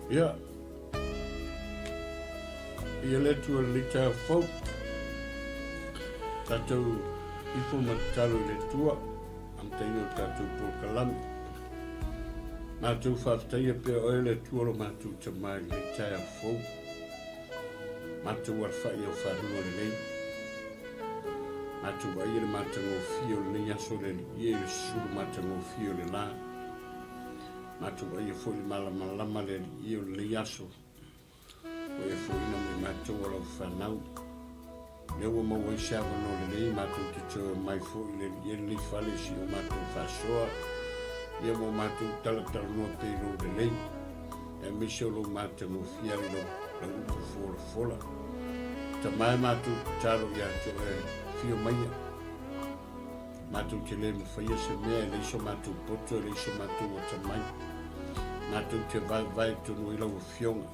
Ia. Ia le Atua i lenei taeao fou. Tatou ifo ma tatalo i le Atua, amataina o le tatou polokalame. Matou faafetaia pea oe le Atua lo matou Tama i lenei taeao fou. Matou alafai au faluga lelei. Matou vaaia le matagofie o lenei aso le Alii e i le susulu matagofie o le la. Matou vaaia foi le malamalama le Alii o lenei aso, ua e foina mai matou o lau fanau. Lea ua maua ai se avanoa lelei matou te toe omai foi i le Alii e lenei fale i si o matou faasoa, ia ma o matou talatalanoa pea i lou lelei, aemaise o lou matagofie ale lau, lau upu folafola. Tama e matou tatalo ia te oe, afio maia. Matou te le mafaia se mea, e leai so matou poto, e leai so matou atamai. Matou te vaevae tonu ai lau Afioga.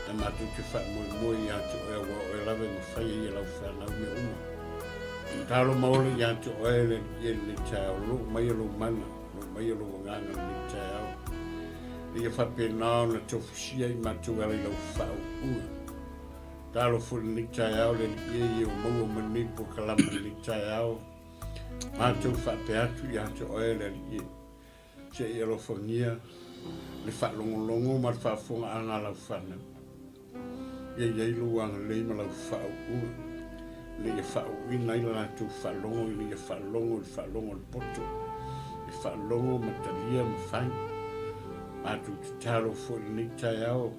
Ae matou te faamoemoe ia te Oe aua o Oe lava e mafai ai e lau fanau mea uma. Tatalo ma ola ia te Oe le Alii e lenei taeao, loo maia lou mana, loo maia lou agaga lenei taeao. Ina ia faapena ona tofusia i matou e ala i lau faauuga. Talofa i lenei taeao le Alii e ia ua maua mai lenei polokalame i lenei taeao. Matou faapea atu ia te oe le Alii e, se i alofagia le faalogologo ma le faafofogaaga a lau fanau. Ia i ai lou agalelei ma lau faauuga, ina ia faauuina ai la latou faalogo, ina ia faalogo i le faalogo a le poto, e faalogo ma talia ma fai. Matou tatalo foi i lenei taeao,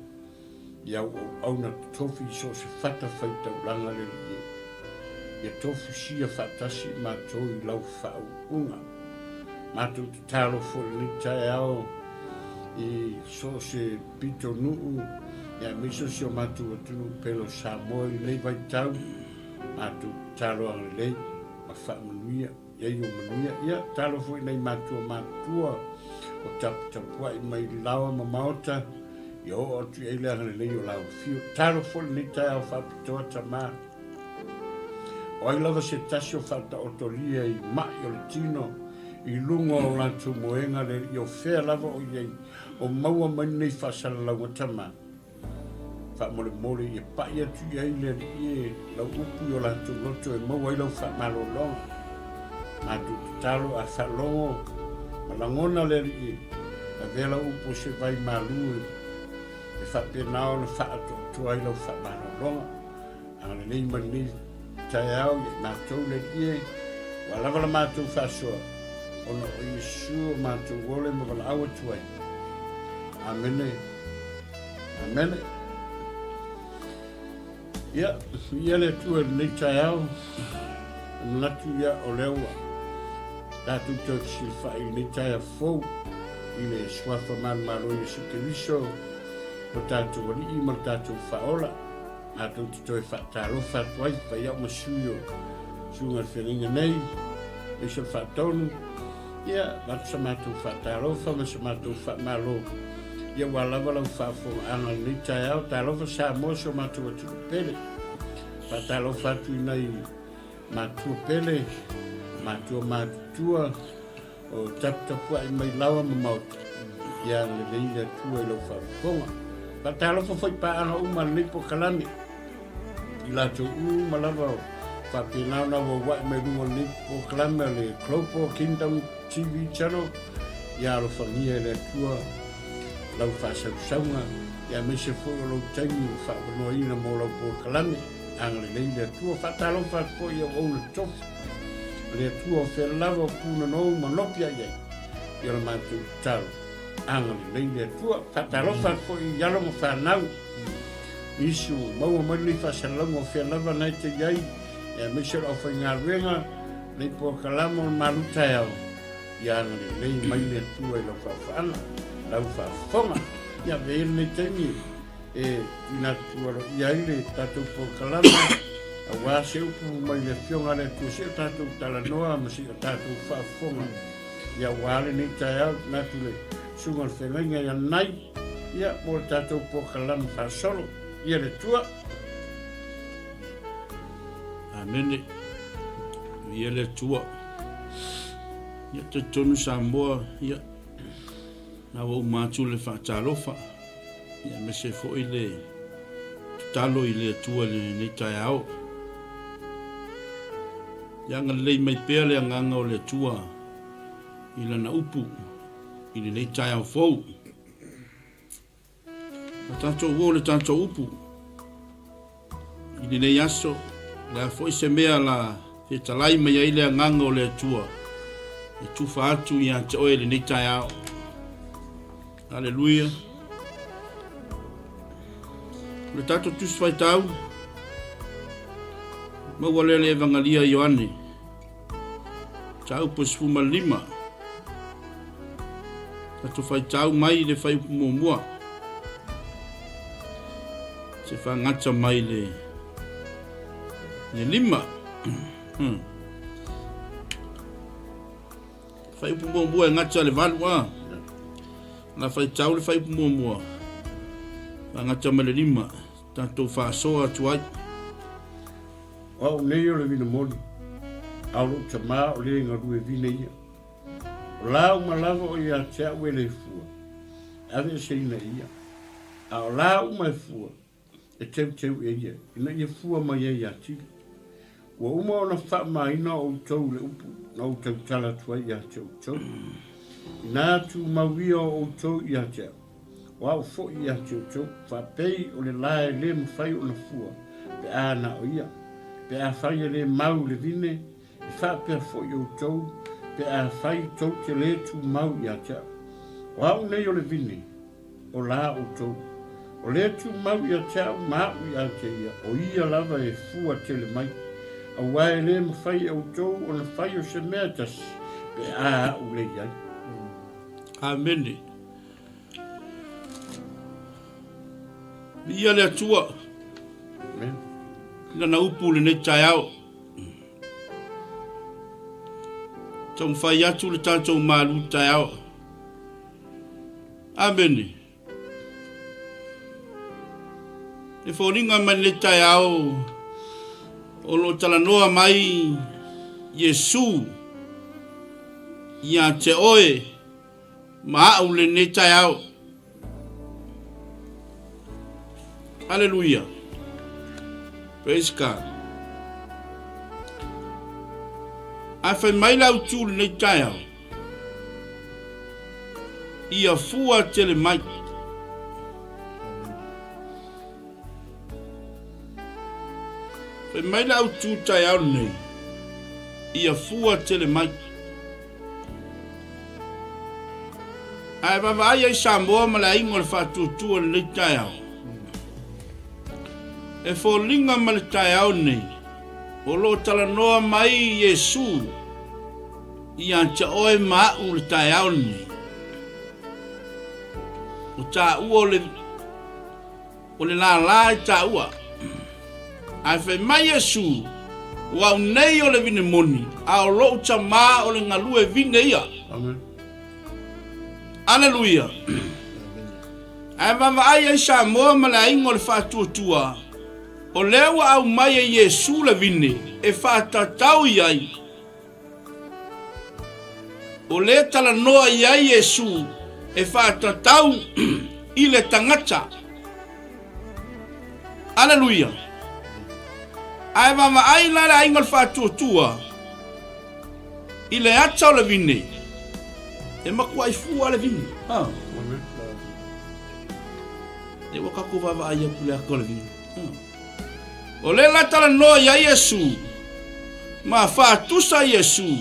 i au auauna totofi i so o se fata faitaulaga le Alii e. Ia tofusia faatasi i matou i lau faauuga. Matou tatalo foi i lenei taeao i so o se pitonuu aemaise o si o matou atunuu pele o Samoa i lenei vaitau, matou tatalo agalelei ma faamanuia. Ia i o manuia. Ia, talo foi nai matua matutua o taputapuai mai laoa ma maota, ia oo atu i ai le agalelei o lau afio. Talo foi lenei taeao faapitoa tama. O ai lava se tasi o faataotolia i mai o le tino i luga o latou moega le alii o fea lava o i ai o maua mai lenei faasalalauga tama. Faamolemole ia pai atu i ai le Alii e lau upu i o latou loto e maua ai lau faamalologa. Matou tatalo a faalogo ma lagona le Alii e lavea lau upu o se vai malu e faapena ona faaatoatoa ai lau faamalologa. Agalelei mai lenei taeao ia i matou le Alii e, ua lava la matou faasoa ona o Iesu o matou ole ma valaau atu ai. Amene. Amene. Ia, ia le Atua i lenei taeao, e manatu ia o lea ua tatou toe fesilafai i lenei taeao fou i le Suafa Manumalo Iesu Keriso, lo tatou Alii ma lo tatou Faaola. Matou te toe faatalofa atu ai, fai au ma sui o Susuga i le Feagaiga nei, aemaise o le Faatonu, ia, avatu sa matou faatalofa ma sa matou faamalo, ia ua lava lau faafofogaaga i lenei taeao. Talofa Samoa si o matou atunuu pele. Faatalofa atu i nai matua pele, matua matutua, O taputapuai mai laoa ma maota, ia agalelei le Atua i lau faafofoga. Faatalofa foi paaga uma a lenei polokalame, i latou uma lava o faapena ona auauai mai luga o lenei polokalame o le Global Kingdom TV Channel, ia alofagia e le Atua lau faasausauga, ia aemaise foi o lou taimi ua faaavanoaina mo lau polokalame. Agalelei le Atua. Faatalofa atu foi i auauna tofi a le Atua o fea lava o punanou ma nopi ai ai i o la matou tatalo. Agalelei le Atua. Faatalofa atu foi i alo ma fanau nisi ua maua mai lenei faasalalauga o fea lava na e te i ai, aemaise o le aufaigaluega, lenei polokalama o le malu taeao, ia agalelei mai le Atua i lau faafaaga, lau faafofoga. Ia avea ia lenei taimi e tuuina atu aloaia ai le tatou polokalame aua se upu mai le Afioga a le Atua se o tatou talanoa ma se o tatou faafofoga ia aua lenei taeao tuuina atu le Susuga o le Feagaiga ia Nai ia mo le tatou polokalame faasolo. Ia le Atua. Amene. Ia le Atua. Ia talitonu Samoa, ia, na ua uma atu le faatalofa. Ia aemaise foi le tatalo i le Atua i lenei taeao. Ia agalelei mai pea le agaga o le Atua i lana upu i lenei taeao fou. A tatou uo le tatou upu i lenei aso, le a foi se mea la fetalai mai ai le agaga o le Atua e tufa atu ia te oe i lenei taeao. Aleluia. O le tatou tusi faitau, maua lea le Evagalia Ioane, mataupu e 15. Tatou faitau mai le fuaiupu muamua. Se fagata mai le le lima. Hmm. Fuaiupu muamua e gata le valu a. La faitau le fuaiupu muamua. Fagata mai le lima. Tatou faasoa atu ai. O au nei o le vina moni, a o lou tamā o le galue vine ia. O la uma lava o ia te au e le fua, e aveeseina e ia. A o la uma e fua, e teuteu e ia, ina ia fua mai ai atili. Ua uma ona faamamaina outou i le upu na ou tautala atu ai ia te outou. Inā tumau ia o outou ia te au, o au foi ia te outou, faapei o le la e le mafai ona fua, pe a na o ia. Pe afai e le mau le vine, E faapea foi outou, pe afai tou te lē tumau ia te au. O au nei o le vine, o la outou. O lē tumau ia te au ma aʻu ia te ia, o ia lava e fua tele mai. Auā e lē mafai e outou ona fai o se mea e tasi, pe a aʻu le i ai. Amene. Viia le Atua. Amen. I lana upu i lenei taeao. Taumafai atu le tatou malu taeao. Amene. E foliga mai lenei taeao o lo o talanoa mai Iesu ia te oe ma au lenei taeao. Aleluia. Praise God. Ae fai mai le autu lenei taeao, ia fua tele mai. Fai mai le autu taeao lenei, ia fua tele mai. Ae vaavaai ai Samoa ma le aiga o le faatuatua i lenei taeao. E foliga ma le taeao nei, o lo o talanoa mai Iesu ia te oe ma aʻu le taeao lenei. O taua o le, o le lālā i taua. Ae fai mai Iesu, O au nei o le vine moni, a o lou tamā o le galue vine ia. Amen. Aleluia. Ae vaavaai ai Samoa ma le aiga o le faatuatua, o lea ua aumai e Iesu le vine e faatatau i ai. O lea talanoa i ai Iesu e faatatau i le tagata. Aleluia! Ae vaavaai la le aiga o le faatuatua i le ata o le vine, e matuai fua le vine. Ha. E ua tatou vaavaai atu le ata o le vine. Ha. O lea la talanoa i ai Iesu, ma faatusa Iesu,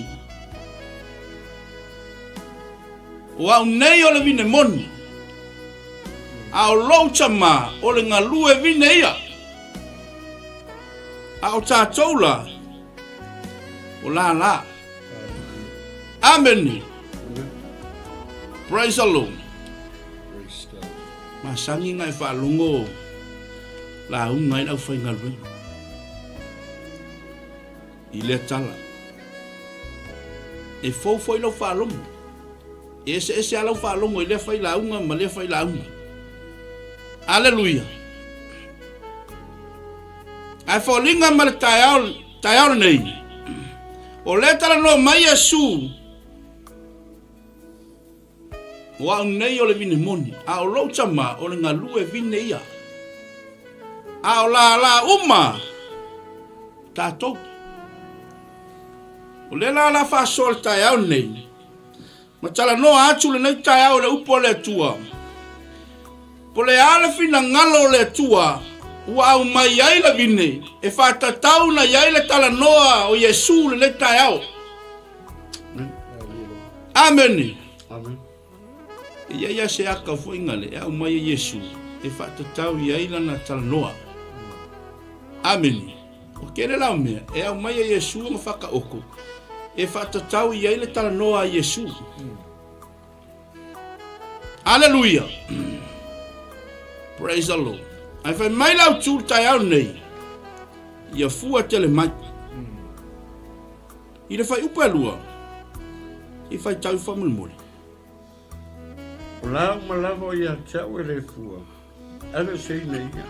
O au nei o le vine moni, a o lou tamā o le galue vine ia. A o tatou la, o lālā. Amene. Praise the Lord. Masani na e faalogo lauga ai le aufaigaluega i lea tala. E fou foi lau faalogo. E eseese lava lau faalogo i lea failauga ma lea failauga. Aleluia! Ae foliga ma le taeao, taeao lenei, o lea talanoa mai Iesu, O au nei o le vine moni, a o lou tama o le galue vine ia. A o lālā uma tatou. O lea la la faasoa le taeao nei, ma talanoa atu lenei taeao i le upu a le Atua. Po le a le finagalo o le Atua ua aumai ai le vine e faatatau na i ai le talanoa o Iesu lenei taeao. Amene. Amen. E i ai a se aka foi ngale e aumai e Iesu e faatatau i ai lana talanoa. Amene. O kele la o mea e aumai e Iesu ona whakaoko e faatatau i ai le talanoa a Iesu. Aleluia. Praise the Lord. Ai fai mai lau tū le taeao nei, ia fua tele mai. I le fuaiupu e lua, i faitau faamolemole. O la uma lava o ia te au e le fua, aveeseina e ia.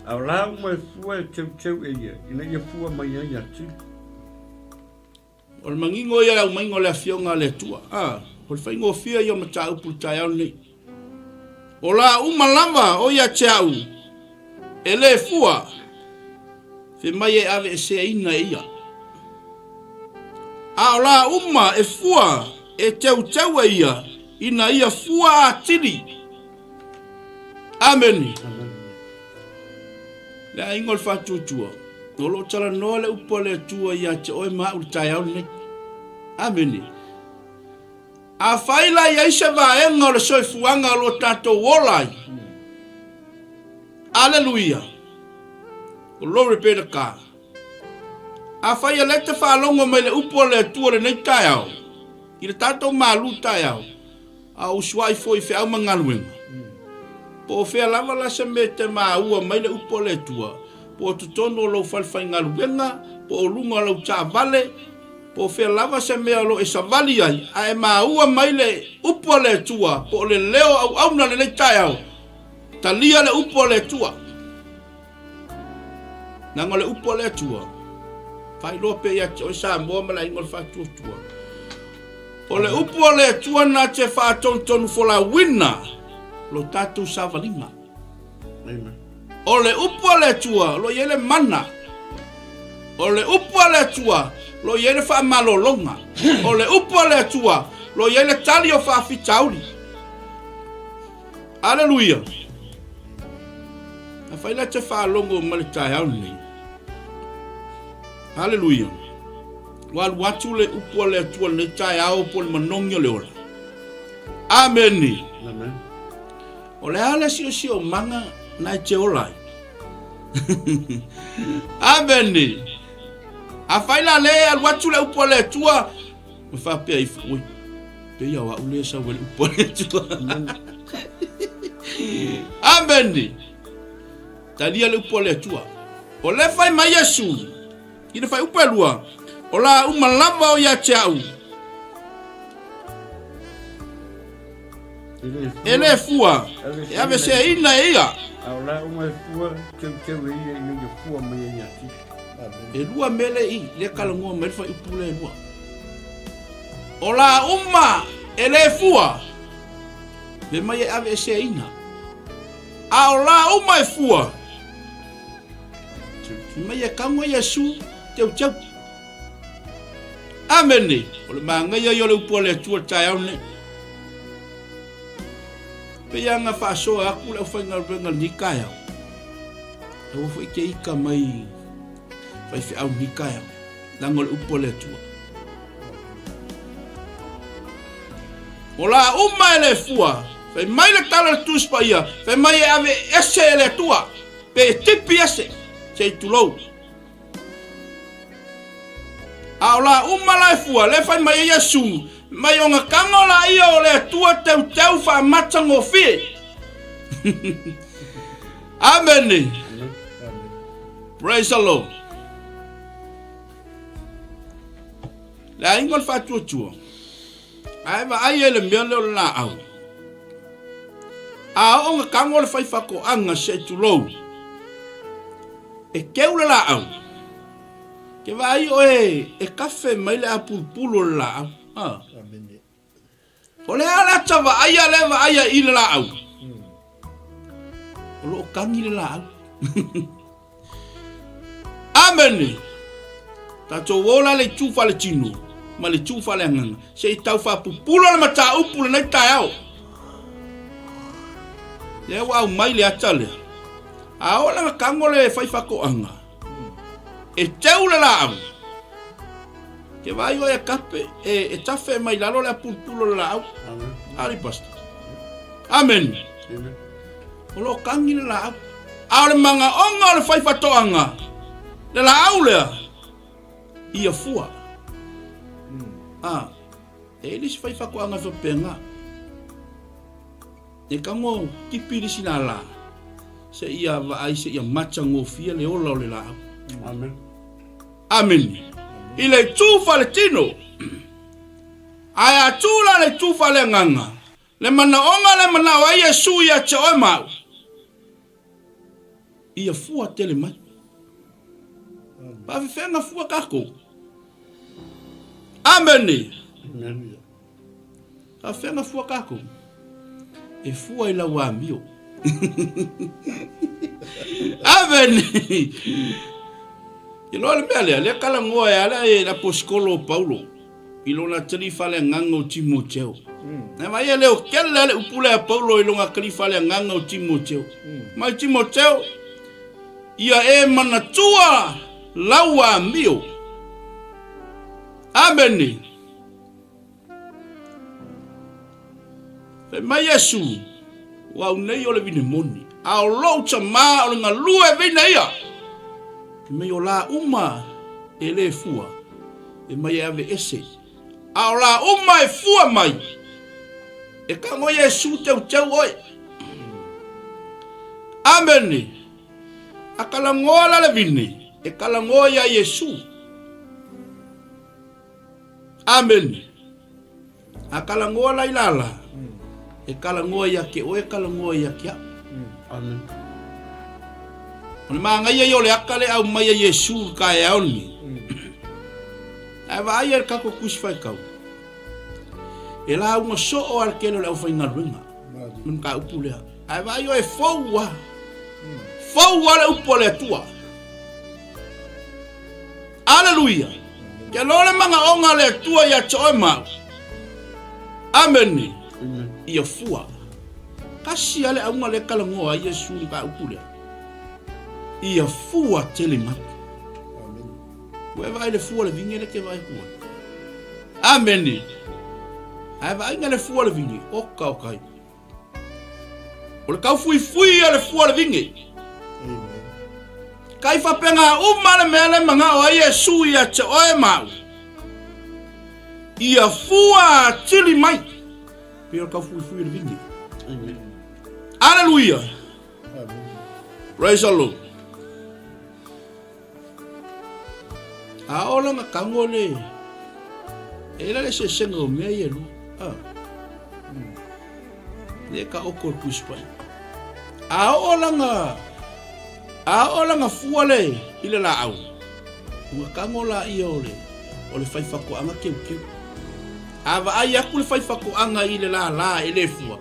A o la uma e fua e teuteu e ia, ina ia fua mai ai atili. O le manino ia o le aumaiga o le Afioga a le Atua. A, o le faigofie ia o mataupu i le taeao lenei. O la uma lava o ia te au e le fua, fai mai e aveeseaina e ia. A o la uma e fua e teuteu e ia ina ia fua atili. Amene. Le aiga o le faatuatua, o lo o talanoa le upu a le Atua ia te oe ma au i le taeao lenei. Amene. Afai la i ai se vaega o le soifuaga o lo o tatou ola ai, Aleluia! Glory be to God. Afai e le te faalogo mai le upu a le Atua lenei taeao, i le tatou malu taeao, a o usuai foi i feau ma galuega, po o fea lava la se mea e te maua mai le upu a le Atua, po o totonu o lou falefaigaluega, po o luga o lau taavale, Po o fea lava se mea o lo o e savali ai, a e maua mai le Upu a le Atua, po o le leo auauna lenei taeao, talia le Upu a le Atua. Leaga o le Upu a le Atua, faailoa pea ia te oe Samoa ma le Aiga o le Faatuatua. O le Upu a le Atua na te faatonutonu folauina lo tatou savaliga. O le upu a le Atua o lo o i ai le mana. O le upu a le Atua o lo o i ai le faamalologa. O le upu a le Atua o lo o i ai le tali o faafitauli. Aleluia. Afai la te faalogo mai le taeao lenei. Aleluia. Ua alu atu le upu a le Atua lenei taeao po o le manogi o le ola. Amene. Amen. O le a le siosiomaga na e te ola ai? Amene. Afai la le alu atu le upu a le Atua, ma faapea ifo, ui, pei o au lea sau ai le upu a le Atua. Amene. Talia le upu a le Atua. O le fai mai Iesu, i le fuaiupu e lua, o la uma lava o ia te au, E le fua, e aveseaina e ia. A o la uma e fua, teuteu e ia ina ia fua mai ai ia te. E lua mea le i, le talanoa mai le fuaiupu lea e lua. O la uma e le fua, fai mai e aveeseaina. A o la uma e fua, fai mai e tago Iesu, teuteu. Amene. O le manaia ia o le upu a le Atua i le taeao lenei. Pei lava na faasoa atu le aufaigaluega i lenei taeao, aua foi te ita mai faifeau i lenei taeao, leaga o le upu a le Atua. O la uma e le fua, fai mai le tala a le Tusi Paia, fai mai e aveese e le Atua, pe tipi ese, se i tulou. A o la uma la e fua, le fai mai ai Iesu, mai ona tago laia o le Atua teuteu faamatagofie. Amene. Praise the Lord. Le aiga o le faatuatua, a e vaai ai le mea lea o le laau, a oo ona tago le faifatoaga se i tulou, E keu le laau. Ke vaai oe e kafe mai le apulupulu o le laau. Ha. O le a le ata vaaia lea vaaia i le laau? O loo kagi le laau. Amene! Tatou o la le itu faaletino ma le itu faaleagaga se i tau faapupula le mataupu lenei taeao. Lea ua aumai le ata lea. A oo lana tago le faifaatoaga, e teu le laau. Ke vaai oe e kape, e, e tafe mai lalo le apulupulu o le laau. Amen. Ali pastor. Amen. Amen. O lo o kagi le laau. A o le magaoga o le faifatoaga, le laau lea, ia fua. A, e le isi faifatoaga e faapena. E tago tipi le isi lala, seia vaai seia matagofie le ola o le laau. Amen. Amene. I le itu faletino, ae a tu la le itu faaleagaga, le manaoga le manao ai Iesu ia te oe ma au, ia fua tele mai. Faafefea fua tatou? Amene. Amen. Faafefea fua tatou? E fua i lau amio. Amene. Iloa le mea lea, lea talanoa e ala e le aposetolo o Paulo i lona tali faaleagaga o Timoteo. Mm. Mai e leo kele le upu lea Paulo i lona tali faaleagaga o Timoteo. Mm. Mai Timoteo, ia e manatua lau amio. Amene. Fai mai Iesu, O au nei o le vine moni, a o lou tamā o le galue e veina ia. Fai mai o la uma e le fua, e mai e ave ese, a o la uma e fua mai, e tago Iesu teuteu oe. Amene. A kalagoa la le vine, e kalagoa iā Iesu. Amene. A kalagoa la i lala, e kalagoa ia ke oe, kalagoa ia ke au. Amen. O le magaia ia o le aka le aumai a Iesu i le taeao lenei. Ae vaai ai le tatou Tusi Faitau. E lauga soo lava le tele o le aufaigaluega ma le mataupu lea. Ae vaai oe e fou lava. Fou lava le upu a le Atua. Aleluia! Ke loa le magaoga a le Atua ia te oe ma au. Amene. Ia fua. Kasi a le auga le talanoa ai Iesu i le upu lea. Ia fua tele mai. Ua e vaai le fua le vinge le ke vaai ku ai. Amene. Ae vaaiga le fua le vinge, oka oka ai. O le taufuifui a le fua o le vine. Kai faapena uma le mea le manao ai Iesu ia te oe ma au. Ia fua atili mai. Pei o le taufuifui o le vine. Amen. Aleluia. Praise the Lord. A o lana tago le e la le eseesega o mea ia e lua. Ah. Le ka oko le Tusi Paia. A oo lana a oo lana fua le i le laau, ua tago la ia o le o le faifatoaga keukeu. A vaai atu le faifatoaga i le lala e le fua,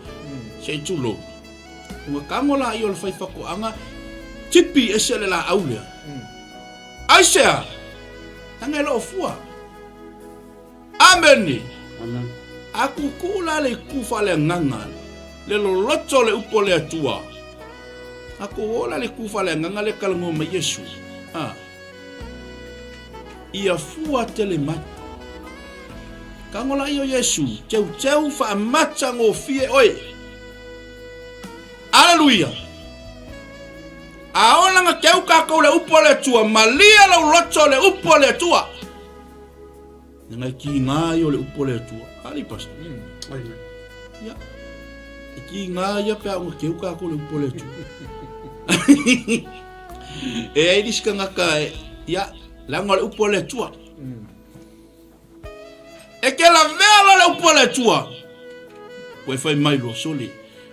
se i tulou. Ua tago la ia o le faifatoaga tipi ese le laau lea. Aisea? Leaga e le o fua. Amene. Amen. A kukuu la le itu faaleagaga, le loloto o le upu a le Atua. A kou o la le itu faaleagaga le talanoa mai Iesu. A. Ia fua tele mai. Tago la ia o Iesu, teuteu faamata gofie oe. Aleluia! A ola na teu tatou le upu a le Atua, malie lou loto le upu a le Atua. Leaga e kiga ia o le upu a le Atua. Ali pastor. Amen. Ia. E kiga ia pe a ona teu tatou le upu a le Atua. E ai le isi tagata e, ia, leaga o le upu a le Atua. E ke lavea la le upu a le Atua. Ua e fai mai loa, sole,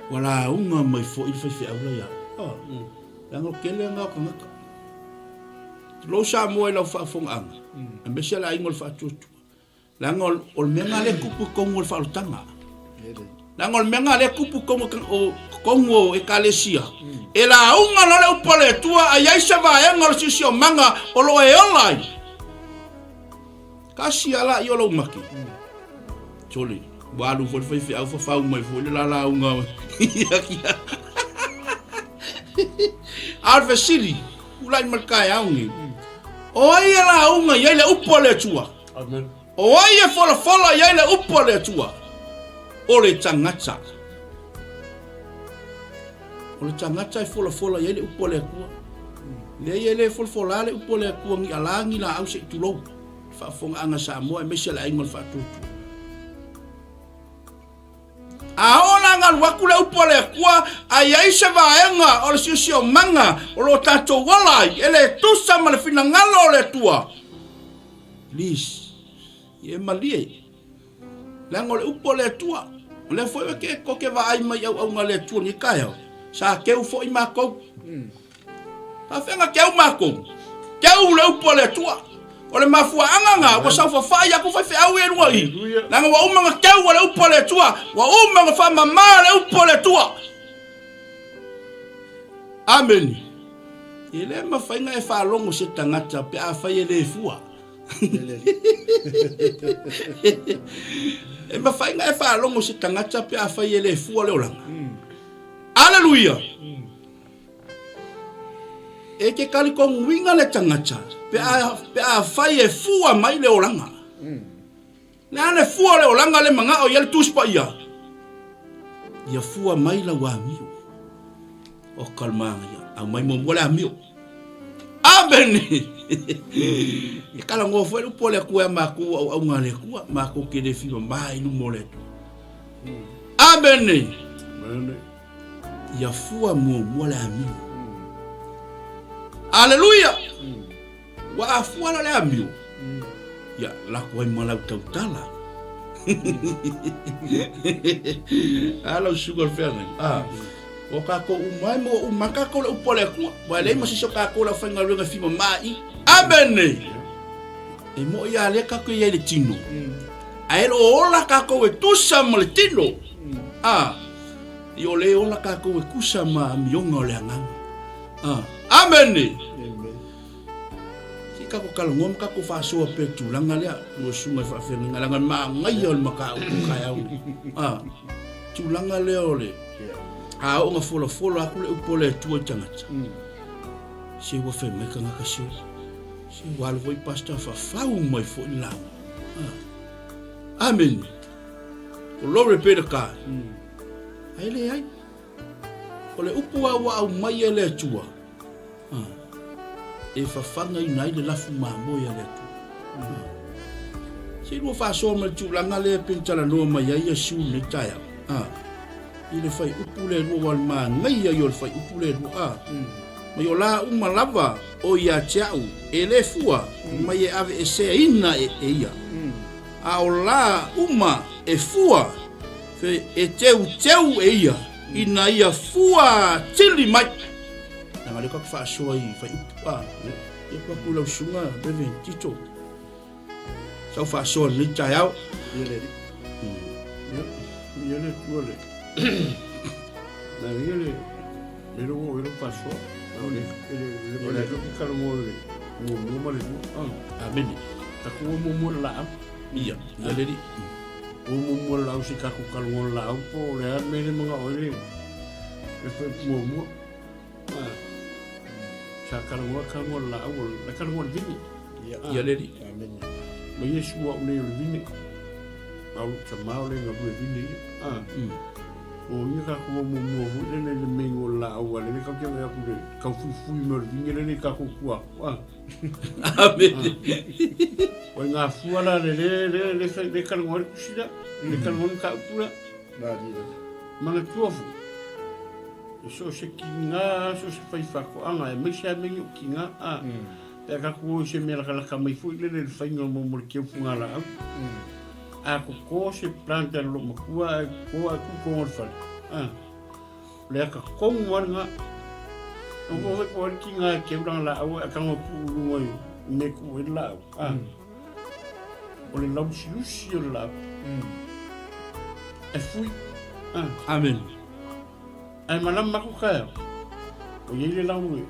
ua lauga mai foi le faifeau la ia au. Oh. Leaga o tele aga o tagata. Tulou Samoa i lau faafofogaaga, aemaise le aiga o le faatuatua. Leaga o le mea lena lea e tupu i totonu o le faaolataga. Leaga o le mea lena lea e tupu i totonu o totonu o ekalesia. E lauga loa le upu a le Atua a i ai se vaega o le siosiomaga o lo o e ola ai. Tasi a la i o lou mate. Sole, ua alu foi le faifeau fafau mai foi le lalauga. A o le fesili, tulai mai le taeao nei. O ai e lauga i ai le upu a le Atua? Amen. O ai e folafola i ai le upu a le Atua? O le tagata. O le tagata e folafola i ai le upu a le Atua. Leai e le folafola le upu a le Atua ni ala ni laau se i tulou. Le faafofogaaga Samoa aemaise le aiga o le faatuatua. A oo la ina alu atu le upu a le Atua, a i ai se vaega o le siosiomaga o lo o tatou ola ai e le tusa ma le finagalo o le Atua, please, ia e malie. Leaga o le upu a le Atua, o lea foi e koke vaai mai i auauna a le Atua nei taeao, sa keu foi matou. Faafeaga keu matou, keu le upu a le Atua. O le mafuaaga na, ua saofafai atu faifeau ia i luga i, leaga ua uma ona keu le upu a le Atua, ua uma ona faamama le upu a le Atua. Amene. E le mafai ona e faalogo se tagata pe afai e le fua. E mafai ona e faalogo se tagata pe afai e le fua le olaga. Aleluia! E ke talitonuina le tagata pe a, pe afai e fua mai le olaga. Le a le fua o le olaga le manao i ai le Tusi Paia? Ia fua mai lau amio. O ka le manaia, aumai muamua le amio. Amene! E talanoa foi le upu a le Atua ia matou auauna a le Atua, matou te le fia mama i luma o le Atua. Amene! Ia fua muamua le amio. Aleluia! Ua a fua la le amio, ia lako ai ma lau tautala. A lau susuga o le feagaiga. A, o tatou uma ai ma ua uma tatou le upu a le Atua. Ua e leai ma se isi o tatou le aufaigaluega e fia mama i. Amene! E moi lava lea tatou i ai i le tino. Ae le o ola tatou e tusa ma le tino. A, i o le ola tatou e tusa ma amioga o le agaga. A, amene! Se i tatou talanoa ma tatou faasoa pea i le tulaga lea, ua susuga i faafeagaiga, leaga le manaia o le mataupu taeao nei. A, tulaga lea o le, a oo ina folafola atu le upu a le Atua i tagata, se ua fai mai tagata se, se ua alu foi pastor fafau mai foi le lauga. A, amene. Glory be to God. Ae leai. O le upu lava ua aumai e le Atua, e fafagaina ai le lafu mamoe a le Atua. Se i lua faasoa ma le tulaga lea pei ona talanoa mai ai Iesu i lenei taeao, i le fuaiupu lea lua, ua manaia ia o le fuaiupu lea lua, mai o la uma lava o ia te au e le fua mai e aveeseaina e ia, a o la uma e fua e teuteu e ia ina ia fua tili mai. Leaga lea tatou faasoa i fuaiupu a. Ia ku atu i lau susuga Reverend Tito. Sau faasoa i lenei taeao. Ia le alii. Ia, ia le Atua le. Na ia le le lo o le faasoa. O le le le le le kalongo le muamua ma le lua. Amene. Taku o muamua le laau. Ia, ia le alii. O muamua le laau se taku kalongo le laau po o le a le mea le mangao ai le le fuaiupu muamua. Sa kalongo kalongo le laau o le kalongo le vine. Ia le alii. Amene. Ma Iesu au nei o le vine. A o lou tama o le galue vine ia. O ia ka ko muamua foi lele le meinga o le laau a lele kau te vaai atu le kau fuifui mai o le vine lele i tatou tua atu. Amene. O i ngā fua la le le le le le kalongo ai le tusi la, le kalongo ai le mataupu la. Manatua foi, e so o se kiga, so o se faifaatoaga, aemaise lava mea nei o kiga, a, pe a tatou o i se mea lakalaka mai foi lele i le faiga mo le keu fugalaau. A toto se plant a le loomatua ae toto ae tuu i totonu o le fale, a, o le ata tonu lava lena. O ko foi ko ai le kiga e keu lana laau ae tago e tuu i luga i mea e tuu ai le laau, a, o le lauusiusi o le laau. E fui. Ah. Amen. Ae malama aku taeao, ua i ai le lau e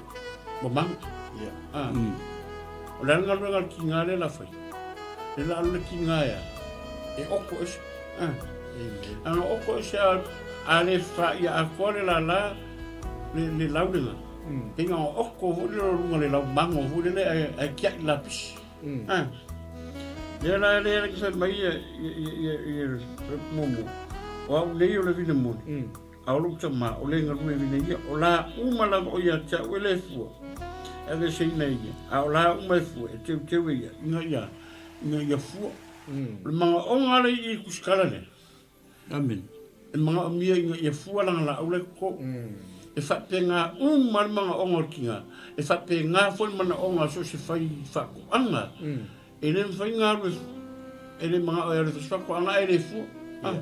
ua magu. Ah. O le a le galuega a le tiga lea la fai? Le la alu le tiga e a? E oko ese. Ah. Ana oko ese a, a le faia atoa le lala le, le lau lena. Pei na oko foi le luga le lau mago foi lele ae, ae tiai lapisi. Ah. Lea la lea le fai mai ia, ia, ia, ia, ia, ia mumu. O au nei o le vine moni. A o lou tama, o le galue vine ia, o la uma lava o ia te au e le fua, e aveeseina e ia, a o la uma e fua, e teuteu e ia, ina ia, ina ia fua. O le magaoga le i i kusikala lea. Amen. E magaomia ina ia fua lana laau la e toto. E faapena uma le magaoga o le tiga, e faapena foi le manaoga o so o se fai faatoaga. E le mafai ona alu e le manao e alu e fai se faatoaga ae le fua. Ah.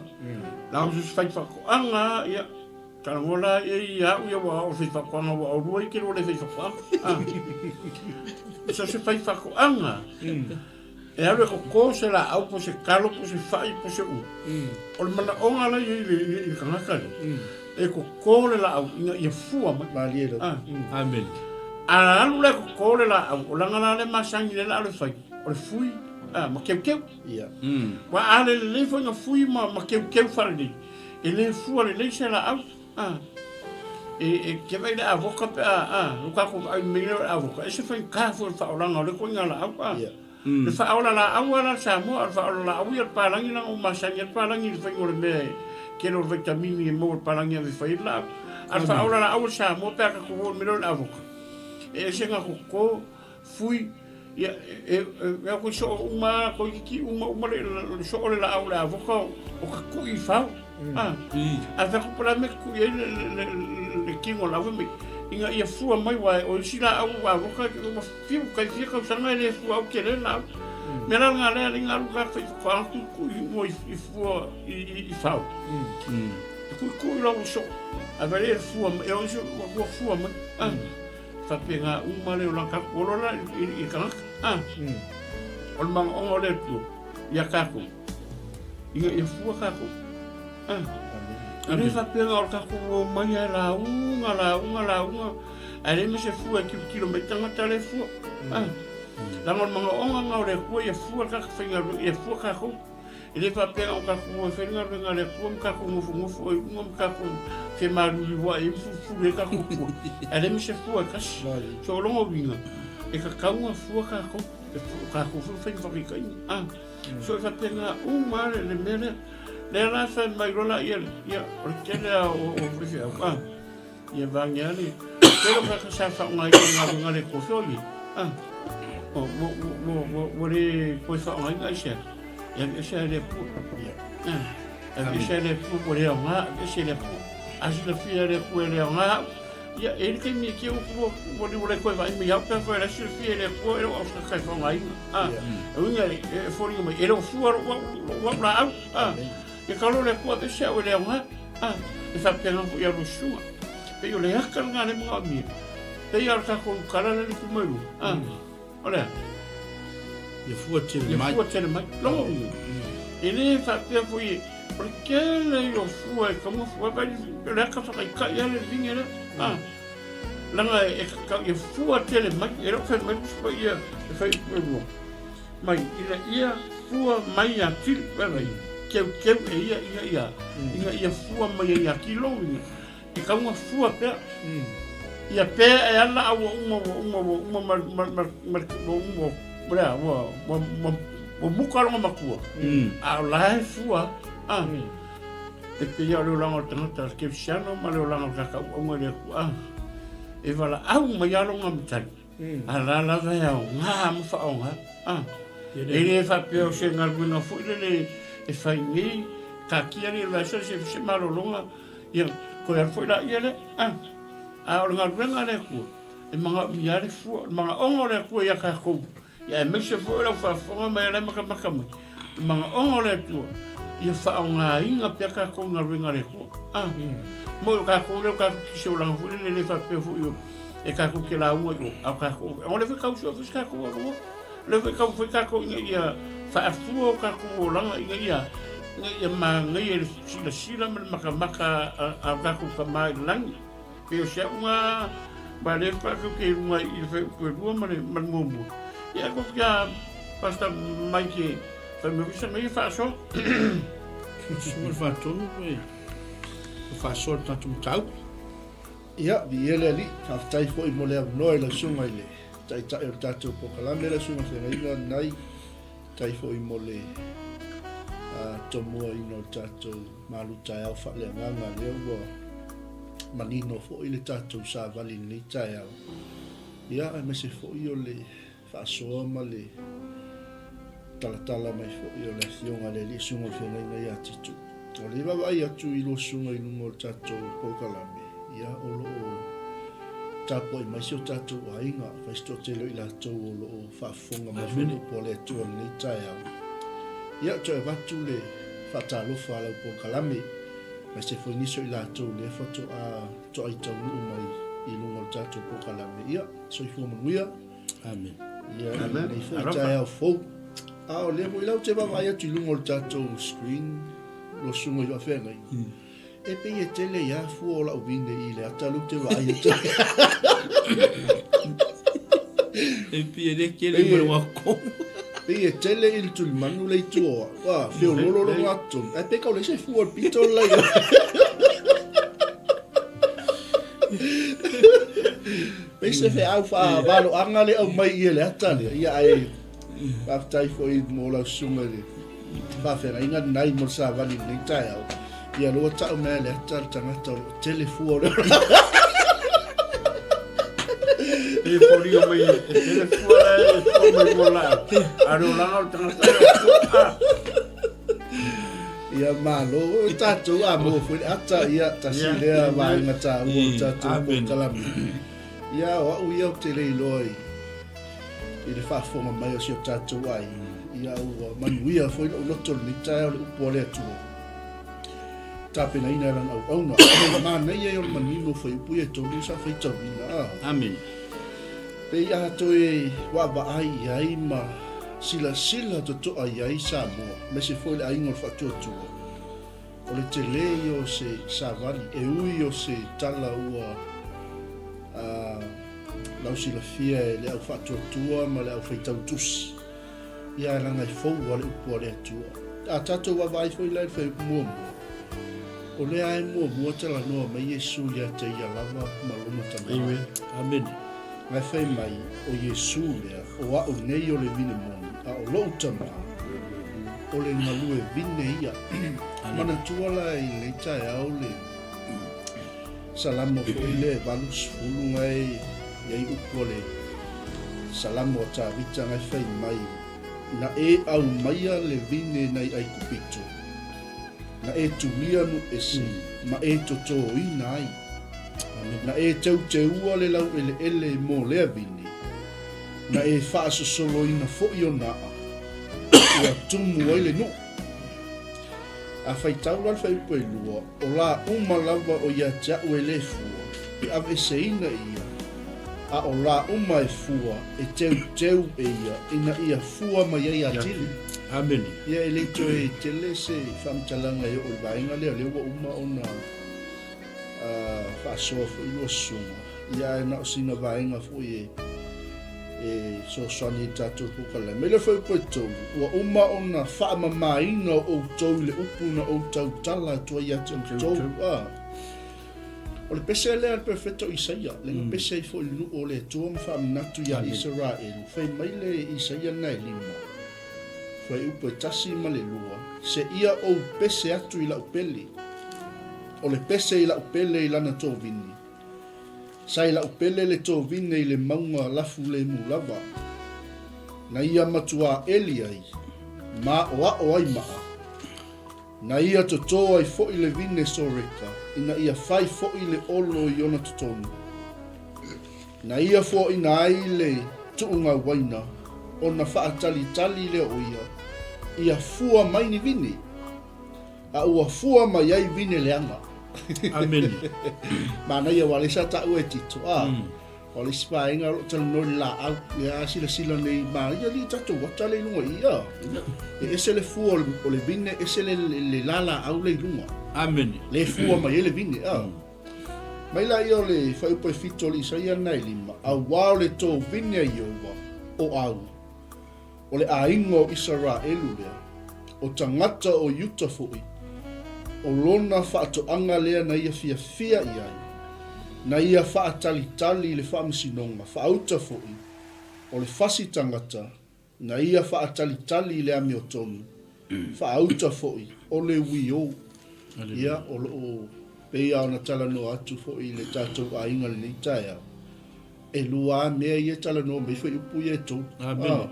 La o se fai faatoaga, ia, talanoa la ia ia au ia ua o fai faatoaga ua o lua i te lua le fai faatoaga. Ah. So se fai faatoaga. E alu e koko se laau po se kalo po se fai po se u. O le manaoga la ia i le, i le tagata lea. E koko le laau ina ia fua mai. Malie lava. Ah. Amen. A alu la e koko le laau, o lana la le masani le la o le fai, o le fui, ah, ma keukeu. Ia. Ua a le lelei foi na fui ma, ma keukeu faalelei, e le fua lelei se laau. Ah. E, e ke vai le avoka pe a, ah, lo kākou vaai mai lea o le avoka, e se faigata foi le faaolaga o le koiga laau, ah. Ia. Le faaola laau lava la le Samoa, a o le faaola laau ia le palagi leaga ua masani ai le palagi i le faiga o le mea e tele o le vaitamini e maua i le palagi e ave e fai ai le laau. A o le faaola laau a le Samoa pe a tatou o i le mea lea o le avoka, e ese na toto, fui, ia, e, e, e koe soo uma lava, toeitiiti uma uma le, le soo o le laau o le avoka o ka tui i fao. A, a fai atu po o le a le mea e tui ai le, le, le, le tino o le laau fai mai, ina ia fua mai aua o isi laau avoka ua Fiu, kai fia tausaga e le fua au tele la. Me la nga lea linga alu ka fai fa ku ku i mo i fua i i fau. Ku ku la u so. A vale e fua e o iso ua fua mai. Ah. Fa pe nga uma le o la ka ko la i i ka. Ah. O le manga o le tu. Ia ka ku. Inga ia fua ka ku. Ah. E le faapea o le tatou o mai a lauga, lauga, lauga, ae leai ma se fua e tilotilo mai tagata le fua. Ah. Leaga o le manaoga lena o le Atua ia fua le tagata faigaluega, ia fua tatou. E le faapea o tatou o e fai le galuega a le Atua ma tatou nofonofo ai i luga ma tatou femaliliuai ai ma fulufulu ai tatou fua. Ae leai ma se fua e tasi. So o lona uiga, e tatau ona fua tatou, e tatou foi o faiga faataitaiga. Ah. So e faapena uma lava le mea lea. Lea la fai mai loa la ia, ia, o le tele lava o, o faifeau, ah, ia vane lava le tele o tagata sa faaaogaina i galuega a le Atua foi, ah, ua, ua, ua, ua, ua le toe faaaogaina aisea, e aveese lava e le Atua. Ah, e aveese lava e le Atua, ua le aoga, aveese e le Atua. A silafia e le Atua e le aoga au, ia, e i ai le taimi e te ua, ua, ua le toe vaai mai au pe afai o la e silafia e le Atua e le o au se tagata e faaaogaina. Ah, e uiga e foliga mai, e le o fua lou au, lou au laau. Ah, e kalo le Atua aveese au e le aoga. Ah, e faapena foi ia lua susuga. Pei o le aka lena lea e manaomia. Pei lava o le tatou tala lea na tu mai lua. Ah, o le a? Ia fua tele mai. Ia fua tele mai. Lona uiga, e le faapea foi o le tele ia o fua e taua fua, vaai o le aka faataitai lava le vine lea. Ah, Leaga e tatau ia fua tele mai, e le o fai mai le Tusi Paia e fai upu e lua, mai ina ia fua mai ia tili, vaai, teuteu e ia ina ia, ina ia fua mai ai ia tili lou ina, e tatau ona fua pea. Ia pea e ala a ua uma, ua uma, ua uma ma, ma, ma, ma, ua uma, ua, le a, ua, ua, ua, ua muka lona matua, a o la e fua, a. E pei lava o le olaga o le tagata kerisiano ma le olaga o le tagata auauna i le Atua, e valaau mai lava lona matai, a la lava e aoga ma faaaoga. E le faapea o se galuega foi lele e fai nei, taatia le vaesa se se malologa, ia toe alu foi laia lea. A o le galuega a le Atua, e manaomia lava le fua, o le manaoga o le Atua ia tatou Ia aemaise foi o lau faafofoga mai o la e matamata mai, o manaoga o le Atua, ia faaaogaina pea tatou i galuega a le Atua. A, mo o tatou lea o tatou te olaga foi lele, le faapea foi o e tatou te lauga i o, a o tatou, o lea foi tau sue foi se tatou avanoa. O lea foi tau foi tatou ina ia faafua o tatou olaga ina ia, Ina ia manaia le silasila ma le makamaka a o tatou Tama i le lagi. Pei o si a'u na ma lea faatoa te i luga i le fuaiupu e lua ma le muamua. Ia ae kofi a Pastor Mike fai mai foi sana ia faasoa. Susuga le faatonu e faasoa le tatou mataupu. Ia, viia le Alii, faafetai foi mo le avanoa i lau susuga i le Taitai o le tatou polokalame, lau susuga Feagaiga lenai. Faafetai foi mo le tomuaina o le tatou malu taeao faaleagaga lea ua manino foi le tatou savali i lenei taeao. Ia, aemaise foi o le faasoa ma le talatala mai foi o le Afioga i le Alii Susuga o le Feagaiga ia Tito. O le vaavaai atu i lua susuga i luga o le tatou polokalame, ia, o lo o tapuai mai si o tatou aiga, fai si toatele o i latou o lo o faafofoga mai foi le upu a le Atua i lenei taeao. Ia, toe avatu le faatalofa a lau polokalame, aemaise foi nisi o i latou lea faatoa toai taunuu mai i luga o le tatou polokalame. Ia, soifua manuia. Amen. Ia, Amen. Nei foi taeao fou. A o lea foi la ou te vaavaai atu i luga o le tatou screen, lo susuga i faafeagai. E pei e tele ia fua o lau vine i le ata lea ou te vaai atu. E pei e le tele mo le wā komu. Pei e tele i le tulimanu le i tua o au. Ua feololo lo ngā tonu. Ai pei kau le se fua o le pito le lai. Pei se feau faavaloaga le aumai i le ata lea. Ia ae faafetai foi mo lau susuga i le faafeagaiga lenai mo le savali i lenei taeao. Ia lea ua tau mai le ata le tagata o lo o tele fua o le E foliga mai e tele fua e fua mai mo la. A le olaga o le tagata e fua. Ia malo, o tatou a mo foi le ata, ia tasi lea vaega taua o tatou polokalame. Ia o au ia ou te le iloa i i le faafofoga mai o si o tatou aiga. Ia ua manuia foi lou loto i lenei taeao i le upu a le Atua. Tapenaina e lana auauna. O le manaia ia o le manino o fuaiupu ia e tolu sa faitauina. A. Amene. Pei a toe vaavaai i ai ma silasila totoa i ai Samoa, aemaise foi le aiga o le Faatuatua, o le tele ia o se savali, e ui o se tala ua lausilafia e le au faatuatua ma le au faitau tusi, ia ae leaga e fou lava le upu a le Atua. A tatou vaavaai foi la i le fuaiupu muamua, o lea lava e muamua talanoa mai Iesu ia te ia lava ma lona Tama. Amene. Na e fai mai, o Iesu lea, o a'u nei o le vine moni, a o lo'u Tama, o le galue vine ia. Manatua la i lenei taeao le Salamo foi lea e 80 na e i ai upu a le Salamo a Tavita na e fai mai, Na e aumaia le vine nai Aikupito, na e tulia nu'u ese ma e totōina ai. Na e teuteua le laueleele mo lea vine, na e faasosoloina foi ona a'a, ua tumu ai le nu'u. A faitau la le fuaiupu e lua, o lā uma lava o ia te a'u e le fua, e aveeseina ia, a o lā uma e fua, e teuteu e ia, ina ia fua mai ai atili. Amene. Ia e le toe tele se faamatalaga e oo i le vaega lea, o lea ua uma ona faasoa foi lua susuga, ia ae na o sina vaega foi e e fesoasoani i le tatou polokalame. I le fuaiupu e tolu, ua uma ona faamamaina outou i le upu na ou tautala atu ai ia te outou. A. O le pese lea a le perofeta o Isaia, lea na pese ai foi i le nuu o le Atua ma faamanatu ia Isaraelu, fai mai le Isaia lena e lima, fuaiupu e tasi ma le lua, Seia ou pese atu i lau pele, o le pese i lau pele i lana tovini, Sa i lau pele le tovine i le mauga lafu lemu lava, na ia matuā eli ai, ma aʻoaʻo ai maa, na ia totō ai foi le vine Soreka ina ia fai foi le olo i ona totonu, na ia foaina ai le tuuga uaina ona faatalitali lea o ia, ia fua mai ni vine. A ua fua mai ai vine leaga. Amene. Manaia aua lea sa taua e Tito, a. O le isi vaega o lo o talanoa i le laau, lea a silasila nei ma ia alii tatou ata lea i luga i i, a. E ese le fua o le vine, ese le, le, le lalaau lea i luga. Amene. Lea e fua mai ai le vine, a. Mai laia o le fuaiupu e fitu o le Isaia lena e lima, Auā o le tou vine a Ieova, o au, o le aiga o Isaraelu lea, o tagata o Iuta foi, o lona faatoaga lea na ia fiafia i ai, na ia faatalitali i le faamasinoga, faauta foi, o le fasi tagata, Na ia faatalitali i le amiotonu, faauta foi, o le uiou. Ia, o lo o pei lava ona talanoa atu foi i le tatou aiga i lenei taeao, e lua lava mea ia e talanoa mai foi upu ia e tolu. Amene.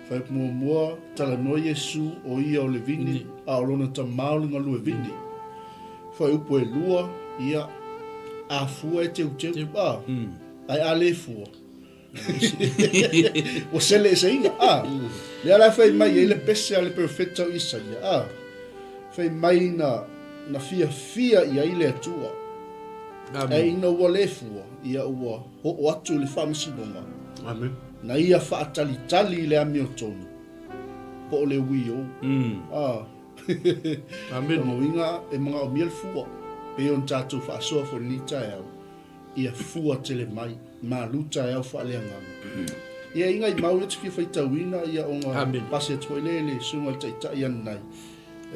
Fuaiupu muamua, talanoa Iesu o ia o le vine, a o lona Tama o le galue vine. Fuaiupu e lua, ia, a fua e teuteu, ae a le fua, Ua sele eseina, a. Lea la e fai mai ai le pese a le perofeta o Isaia, a. Fai mai na, na fiafia i ai le Atua. Ae ina ua le fua, ia ua oo atu i le faamasinoga. Amen. Na ia faatalitali i le amiotonu, po o le uiou. A. Amen. Lona uiga e manaomia le fua, pei ona tatou faasoa foi i lenei taeao. Ia fua tele mai, malu taeao faaleagaga. Ia inga i mau ia te fia faitauina ia ona pasi atu foi lea i le susuga i le Taitai ananai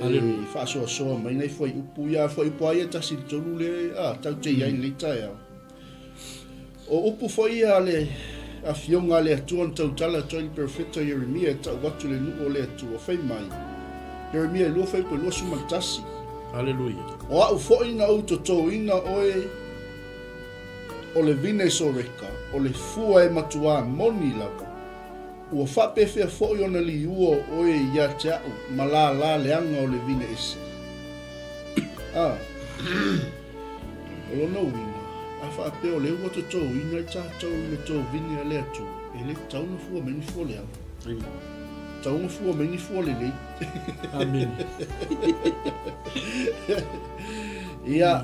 e faasoasoa mai nai fuaiupu ia fuaiupu lava ia tasi i le tolu lea a tau te i ai i lenei taeao. O upu foi ia a le Afioga a le Atua na tautala atu ai i le perofeta Ieremia e tau atu i le nuu o le Atua, fai mai, Ieremia e 2 fuaiupu e 21. Aleluia. O au foi na ou totoina oe o le vine Soreka, o le fua e matuā moni lava. Ua faapefea foi ona liua o oe ia te a'u ma lālā leaga o le vine ese? A. O lona uiga, a faapea o lea ua totōina i tatou i le tovine a le Atua, e le tatau ona fua mai ni fua leaga. Tatau ona fua mai ni fua lelei. Amene. Ia,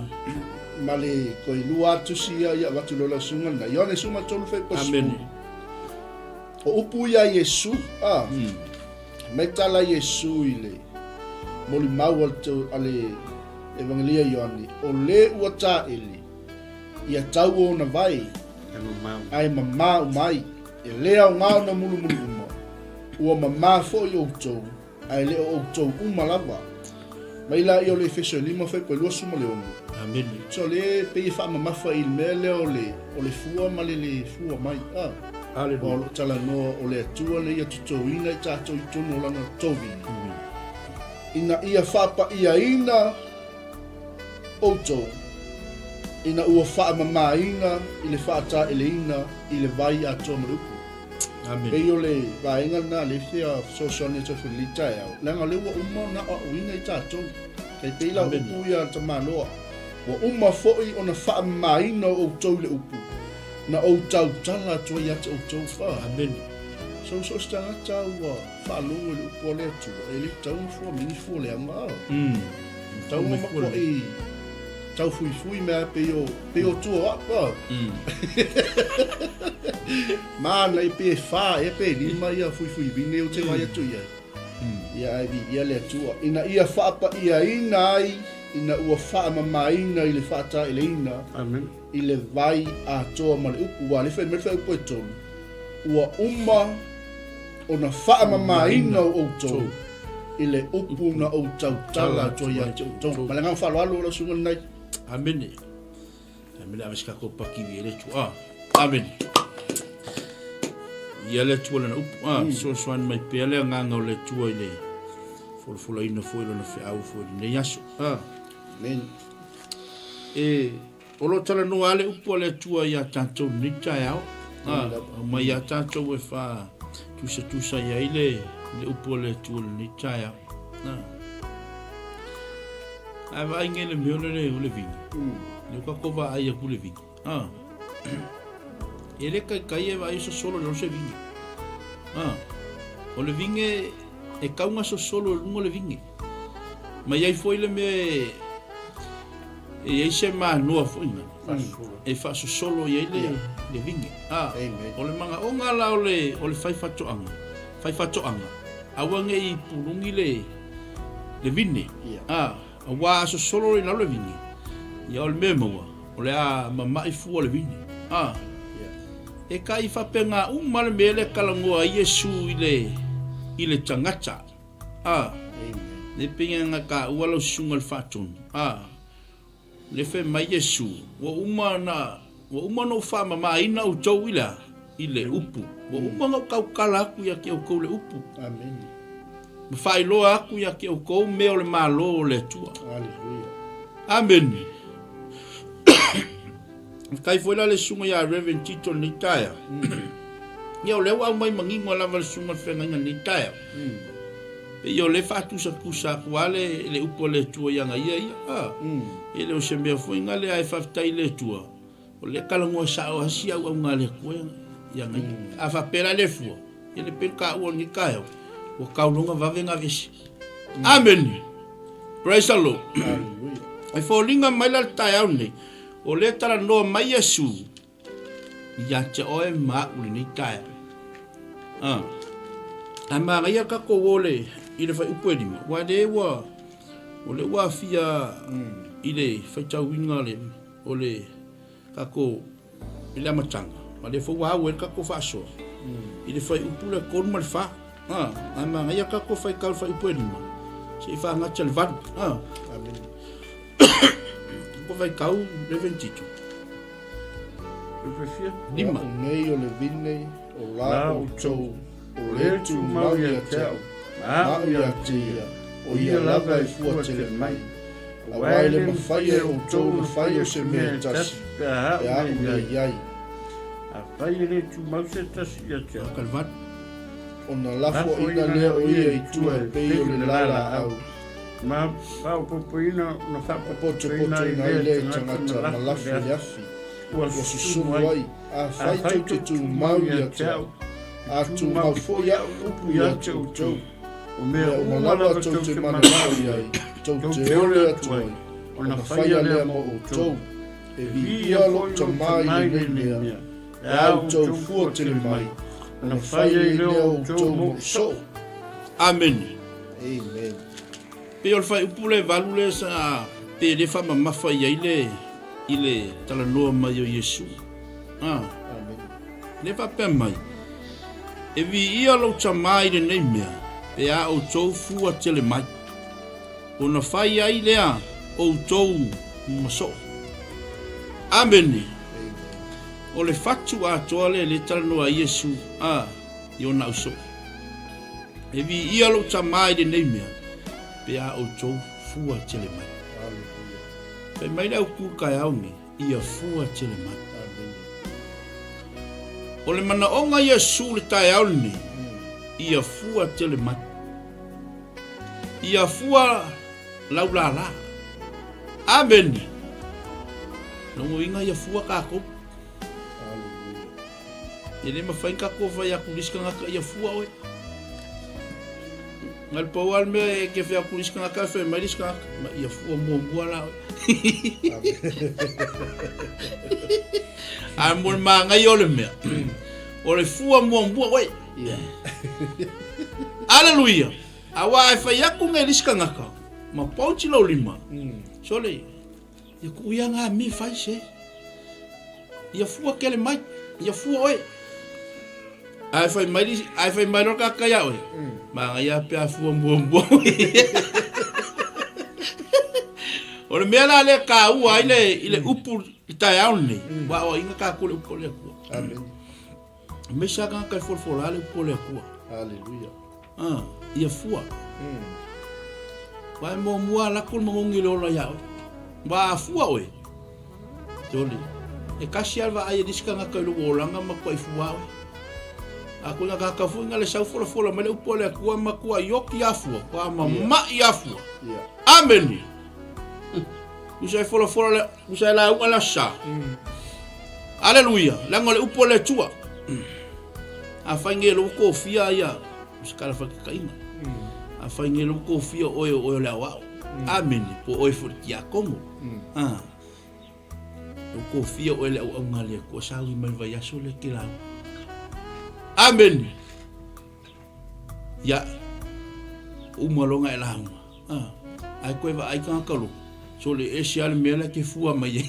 ma le toe lua lava tusi ia ia avatu loa lau susuga lena. Ioane 13 fuaiupu Amene. O upu ia a Iesu, a, mai tala Iesu i le molimau a le Evangelia Ioane, o le ua taele, ia tau ona vae, ae mamā uma ai, e le aoga ona mulumulu uma, ua mamā foi outou, ae le o outou uma lava. Mai laia o le Efeso e 5 fuaiupu e 26. Amene. So le pei e faamamafa i le mea lea o le o le fua ma le le fua mai. A. Aleluia. Aua o lo o talanoa o le Atua lea ia totoina i tatou i totonu o lana tovine. Ina ia faapaiaina outou ina ua faamamaina i le faataeleina i le vai atoa ma le upu. Amene. Pei o le vaega lena lea e fia fesoasoani atu ai foi i lenei taeao, leaga o lea ua uma ona aoaoina i tatou. Tai pei la o upu ia a le tamaloa, ua uma foi ona faamamaina outou i le upu, na ou tautala atu ai ia te outou. Amene. So, so o se tagata ua faalogo i le upu a le Atua, e le tatau ona fua mai ni fua leaga. Tatau ona matuai taufuifui mea pei o, pei o tua o a'u a. Māna i pe whā ea pe lima ia fuifui vine o te vai atu i ai. Ia ae viia le Atua. Ina ia faapaiaina ai ina ua faamamaina i le faataeleina Amen. i le vai atoa ma le upu. Ua le fai mai le fuaiupu e tolu, ua uma ona faamamaina o outou i le upu na ou tautala atu ai ia te outou. Ma le agaga faaaloalo lau susuga lenei. Amene. Amene ave se tatou paki i le Atua. Amene. Ia le Atua lana upu. Ah, fesoasoani mai pea le agaga o le Atua i le folafolaina foi o lana feau foi i lenei aso. Ah. Amen. E o lo o talanoa lava le upu a le Atua iā tatou i lenei taeao. Ah, aumai iā tatou e fa tusatusa i ai le, le upu a le Atua i lenei taeao. Ah. Ae vaai nei le mea o le, o le vini. Lea ua tatou vaai atu le vini. Ah. E le taitai e vaai o sosolo i lalo se vine. Ah. O le vine e tau na sosolo i luga o le vine. Ma i ai foi le mea e, E i ai se manoa foi na e faasosolo i ai le, le vine. A, o le magaoga la o le, o le faifatoaga, faifatoaga, aua ne i pulungi le, le vine. A, aua a sosolo i lalo le vine, ia o le mea e maua, o le a mama'i fua le vine. A, e kai faapena uma le mea lea e talanoa ai Iesu i le, i le tagata. A, le pei na taua lau susuga i le faatonu. A, le fai mai Iesu, ua uma na, ua uma ona ou faamamaina outou i le a? I le upu. Ua uma ona ou tautala atu ia te outou le upu. Amene. Ma faailoa atu ia te outou mea o le Malo o le Atua. Aleluia. Amene. Faafetai foi la le susuga ia Reverend Tito lenei taeao. Ia o lea ua aumai manino lava le susuga le feagaiga lenei taeao. Pei o lea faatusatusa atu lava le, le upu a le Atua ia ia ia. Ah, E le o se mea foi na lea e faafetai i le Atua. O lea talanoa sao lava si auauna a le Atua ia ia. A faapea la le fua, ia le pei taua o lenei taeao, ua tau loa ona vave ona aveese. Amene. Praise the Lord. Hallelujah. E foliga mai la le taeao lenei, o lea talanoa mai Iesu ia te oe ma a'u lenei taeao. Ah. Ae manaia tatou o le i le fuaiupu e 5, aua lea ua o lea ua aafia i le faitauina le o le tatou i le amataga, ma lea foi ua au ai le tatou faasoa i le fuaiupu le 3 ma le 4. Ah, ae manaia tatou faitau le fuaiupu e 5 se i faagata le 8. Ah. Amene. Ko faitau Reverend Tito. Lima. O nei o le vine o la outou, o le tumau ia te au, ma au ia te ia, o ia lava e fua tele mai. Aua e le mafai e outou ona fai o se mea e tasi, pe a au nei i ai. Afai e le tumau se tasi ia te au. Ona lafoaina lea o ia i tua e pei o le lalaau. Ma faaopoopoina ona faapotopotoina ai lea e tagata ma lafo i le afi, ua susunu ai. Afai tou te tumau ia te au, a tumau foi au upu ia te outou, o mea uma lava tou te mananao i ai, tou te ole atu ai, ona faia lea mo outou. E viia lou Tama i lenei mea, e a outou fua tele mai, ona fai ai lea o outou mo soo. Amene. Amen. Pei o le faaiupu le valu lea sa pe le faamamafa i ai le i le talanoa mai o Iesu. Ah. Amen. Le faapea mai, e viia lou Tama i lenei mea, pe a outou fua tele mai, ona fai ai lea outou ma soo. Amene. O le fatu atoa lea le talanoa ai Iesu a i ona au soo. E viia lou Tama i lenei mea, pe a outou fua tele mai. Hallelujah. Fai mai le au ku taeao nei, ia fua tele mai. Amen. O le manaoga Iesu le taeao lenei, ia fua tele mai. Ia fua laulala. Amene. Logoina ia fua tatou. Hallelujah. E le mafai ona tatou fai atu i le isi tagata ia fua oe. Na le pau lava le mea e te fai atu i le isi tagata e fai mai le isi tagata, ma ia fua muamua la oe. Ae mo le manaia o le mea, o le fua muamua oe. Aleluia! Aua e fai atu nei le isi tagata, ma pauti lou lima, sole, Ia kuu ia ngā mi fai se. Ia fua kele mai. Ia fua oe. Ae fai mai ae fai mai loa ka ia oe. Ma nga ia pe a fua mua mua. O le mea la lea taua ai le i le upu i taeao lenei. Ua aoaiga tatou le upu o le Atua. Amen. Aemaise lava tagata e folafola le upu o le Atua. Hallelujah. Ah, ia fua. Aua e muamua lako le magogi i le ola ia oe. Ua a fua oe. Joli. E kasi lava le vaai a nisi tagata i lou olaga ma matuai fua oe. A koe na tagata foi na le sau folafola mai le upu a le Atua matuai oti a fua, ua mamai a fua. Amene. Tusa e folafola le, tusa e lauga le aso sa. Aleluia, leaga o le upu a le Atua. Afai nei o lea ua tofia ia, o se tala faataitaiga. Afai nei o lea ua tofia oe o oe o le aoao. Amene, po o oe foi o le tiakono. Ah. Ua kofia oe le auauna a le Atua sauni mai le vaiaso lea e te lauga. Amene. Ia, uma loa ona e lauga. Ah, ae toe vaai tagata lotu. So le ese lava le mea la e te fua mai ai.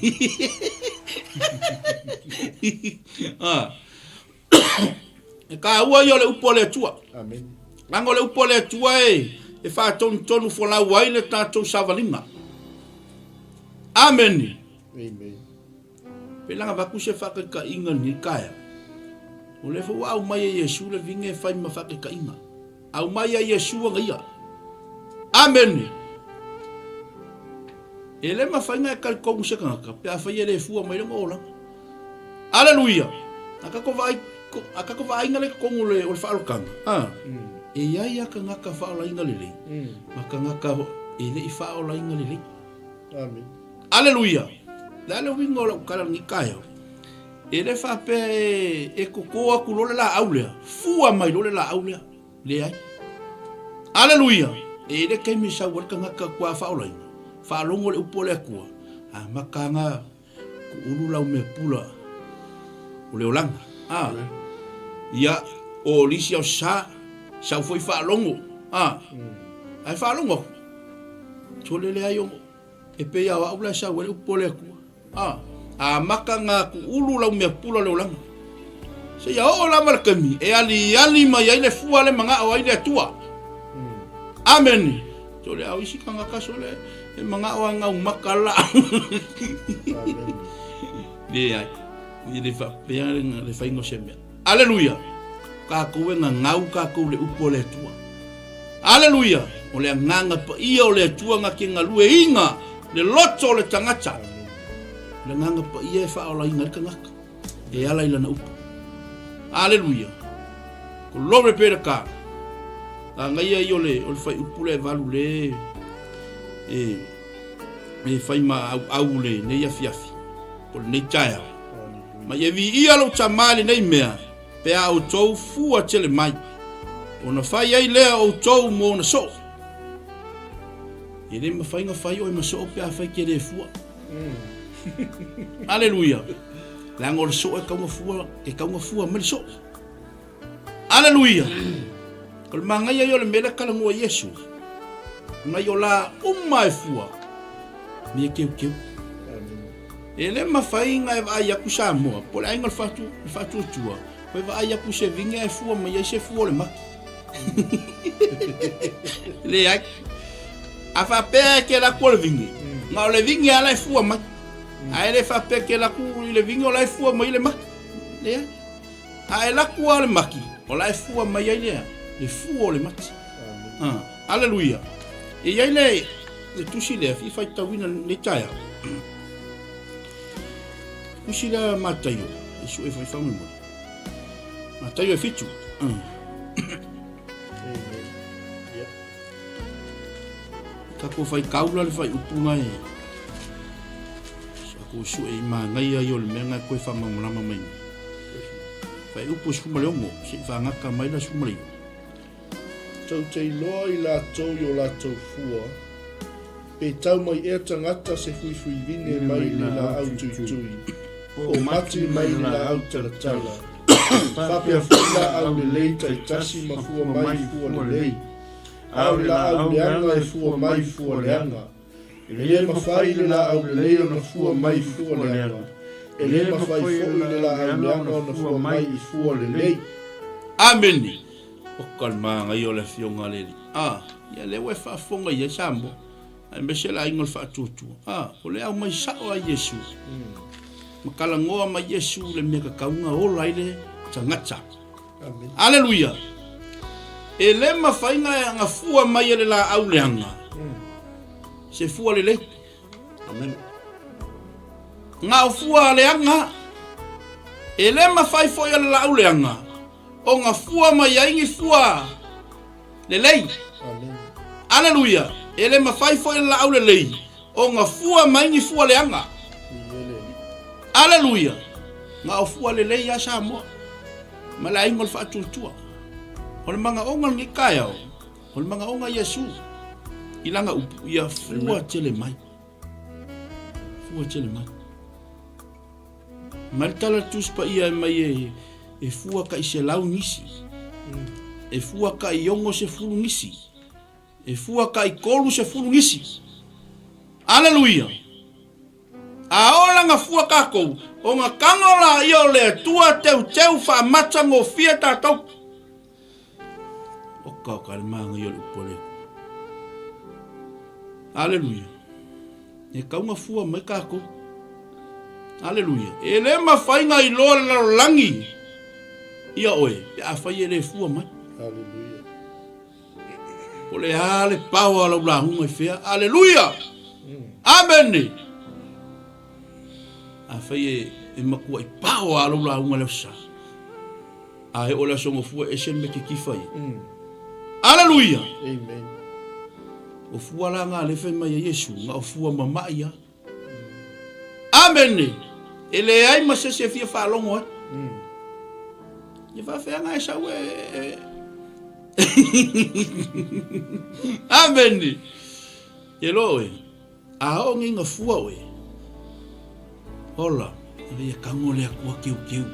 Ah. E taua ia o le upu a le Atua. Amen. Leaga o le upu a le Atua e, e faatonutonu folau ai le tatou savaliga. Amene. Amen. Pe langa avatu se faataitaiga i lenei taeao. O lea foi ua aumai e Iesu le viga e fai ma faataitaiga. Aumai ia Iesu ana ia. Amene. E le mafai ona e talitonu se tagata pe afai e le fua mai lona olaga. Aleluia! A tatou vaai, a tatou vaaiga lea i totonu o le, o le faaolataga, a, e i ai lava tagata faaolaina lelei, ma tagata e le i faaolaina lelei. Amen. Aleluia! Le a le uiga o lau tala i lenei taeao? E le faapea e, e toto atu loa le laau lea, fua mai loa le laau lea. Leai. Aleluia! E i ai le taimi e sau ai le tagata tua faaolaina, faalogo le upu a le Atua, amata ana kuulu lau mea pula o le olaga. A, ia, o lisi ao sa, sau foi faalogo. A, ae faalogo aku, sole leai o, E pei a o au la e sau ai le upu a le Atua. A, amata na kuulu lau mea pula o le olaga. Seia oo lava le taimi e aliali mai ai le fua le manao ai le Atua. Amene. Sole au isi tagata sole e manao a gau maka la. Leai. I le faapea le faiga o se mea. Aleluia! Tatou e gagau tatou i le upu a le Atua. Aleluia! O le Agaga Paia o le Atua na te galueina le loto o le tagata. O le Agaga Paia e faaolaina ai le tagata e ala i lana upu. Aleluia! Glory be to God. Agaia ia o le, o le fuaiupu lea e valu le e, e fai ma auau lenei afiafi, o lenei taeao. Ma ia viia lou Tama i lenei mea, pe a outou fua tele mai, ona fai ai lea o outou mo ona soo. E le mafai ona fai oe ma soo pe afai e te le fua. Aleluia! Leaga o le soo e tatau ona fua, e tatau ona fua mai le soo. Aleluia! O le manaia ia o le mea lea talanoa Iesu. Nai o la uma e fua, mea keukeu. E le mafai ona e vaai atu Samoa, po o le aiga o le faatuatua, po e vaai atu i se viga e fua mai ai se fua o le mati. Leai. A faapea e te alu atu o le vine, na o le vine lava la e fua mai. Ae le faapea e te alu atu i le vine o la e fua mai le mati. Leai. A e laku lava le mati, o la e fua mai ai lea, le fua o le mati. Ah, aleluia. E i ai le, le tusi lea, fia faitauina lenei taeao. Tusi lea Mataio, e sue fai faamolemole. Mataio e fitu. Ah. Tatou faitau la le fuaiupu na e tatou sue i manaia ia o le mea na e toe faamalamalama mai nei. Fuaiupu 16, se i faagata mai la 19. Tou te iloa i latou i o latou fua, pe tau mai ea tagata se fuifui vine mai le laau tuitui, po o mati mai le laau talatala. Faapea foi laau lelei taitasi ma fua mai fua lelei. A o le laau leaga e fua mai fua leaga. E le mafai le laau lelei ona fua mai fua leaga. E le mafai foi le laau leaga ona fua mai i fua lelei. Amene! Oka le manaia o le Afioga a le Alii. A, ia lea ua e faafofoga i ai Samoa, aemaise le aiga o le faatuatua. A, o lea e aumai sao lava Iesu. Ma talanoa mai Iesu i le mea tatau ona ola ai le tagata. Aleluia! E le mafai ona fua mai e le laau leaga se fua lelei. Amen. Na o fua leaga. E le mafai foi e le laau leaga ona fua mai ai ni fua lelei. Amen. Aleluia! E le mafai foi e le laau lelei ona fua mai ni fua leaga. Aleluia! Na o fua lelei lava Samoa ma le aiga o le faatuatua. O le manaoga o lenei taeao, o le manaoga a Iesu i lana upu, ia fua tele mai. Fua tele mai. Mai le tala Tusi Paia e mai e, e fua kai selau nisi, e fua kai 60 nisi, e fua kai 30 nisi. Aleluia! A ola nga fua kakou, o nga kago la ia o le Atua teuteu faamatagofie tatou. Oka oka le māngai o le upu a le Atua. Aleluia. E kauga fua mai kākou. Aleluia. E le mawhai ngā iloa le lalolagi ia oe, pe a whai e le fua mai. Aleluia. Po le a le pao a lau lahuga i fea. Aleluia. Amene. A whai e, e makua i pao a lau lahuga le sa. A e o le aso gofua e ese le mea kitifa ia. Aleluia! Amen. O fua la nga le fai mai e Iesu, nga o fua mama'i a. Amene! E leai ma se isi e fia faalogo ai. Ia faafeaga e sau e, e... Amene! E loa oe. A oo nei gafua oe, ola, ave ia kago le Atua keukeu,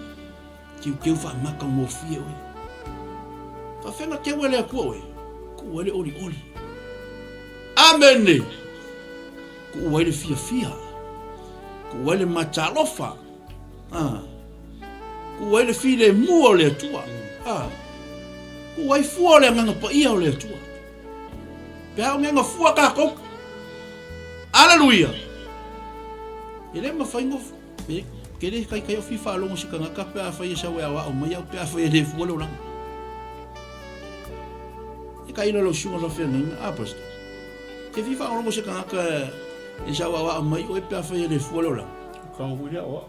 keukeu faamatagofie oe. Faafeaga keu e le Atua oe, kuu ai le olioli. Amene! Kuu ai le fiafia, kuu ai le matalofa, ah. Kuu ai le filemu o le Atua, ah. Kuu ai fua o le Agaga Paia o le Atua. Pe a o ngega fua kākou. Aleluia! E le mawhai ngo, e, ke le kai kai o fi whaalongo se kangaka pe a whai e sau e awa o mai au pe a whai e le fua le olanga. E kai ilo lau sunga la whea nginga, a pastor. Ke fi whaalongo se kangaka e sau awa o mai o e pe a whai e le fua le olanga. Ka ngui o.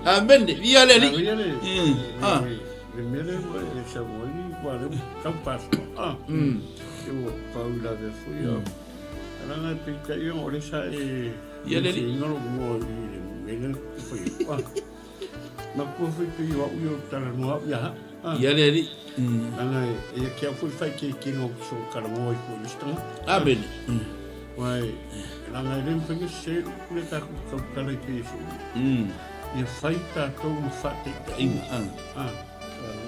Amen. Via le ali. Via le. Ah. Le mele ua e sau ai ua le kau paso. Ah. E ua pau la ve fui. Ala na pe ta ia o le sa e. Ia le ali. Ngalo mo i le mele fui. Ah. Ma kua fui pe ia u yo tala no au ia. Ah. Ia le ali. Ana e kia fui fai ke ke ngo so kala mo i fui listanga. Amen. Wai, langa e le mawhai se upu le taku kautala i te Iesu. Ia whai tātou ma whaataitainga. Ah.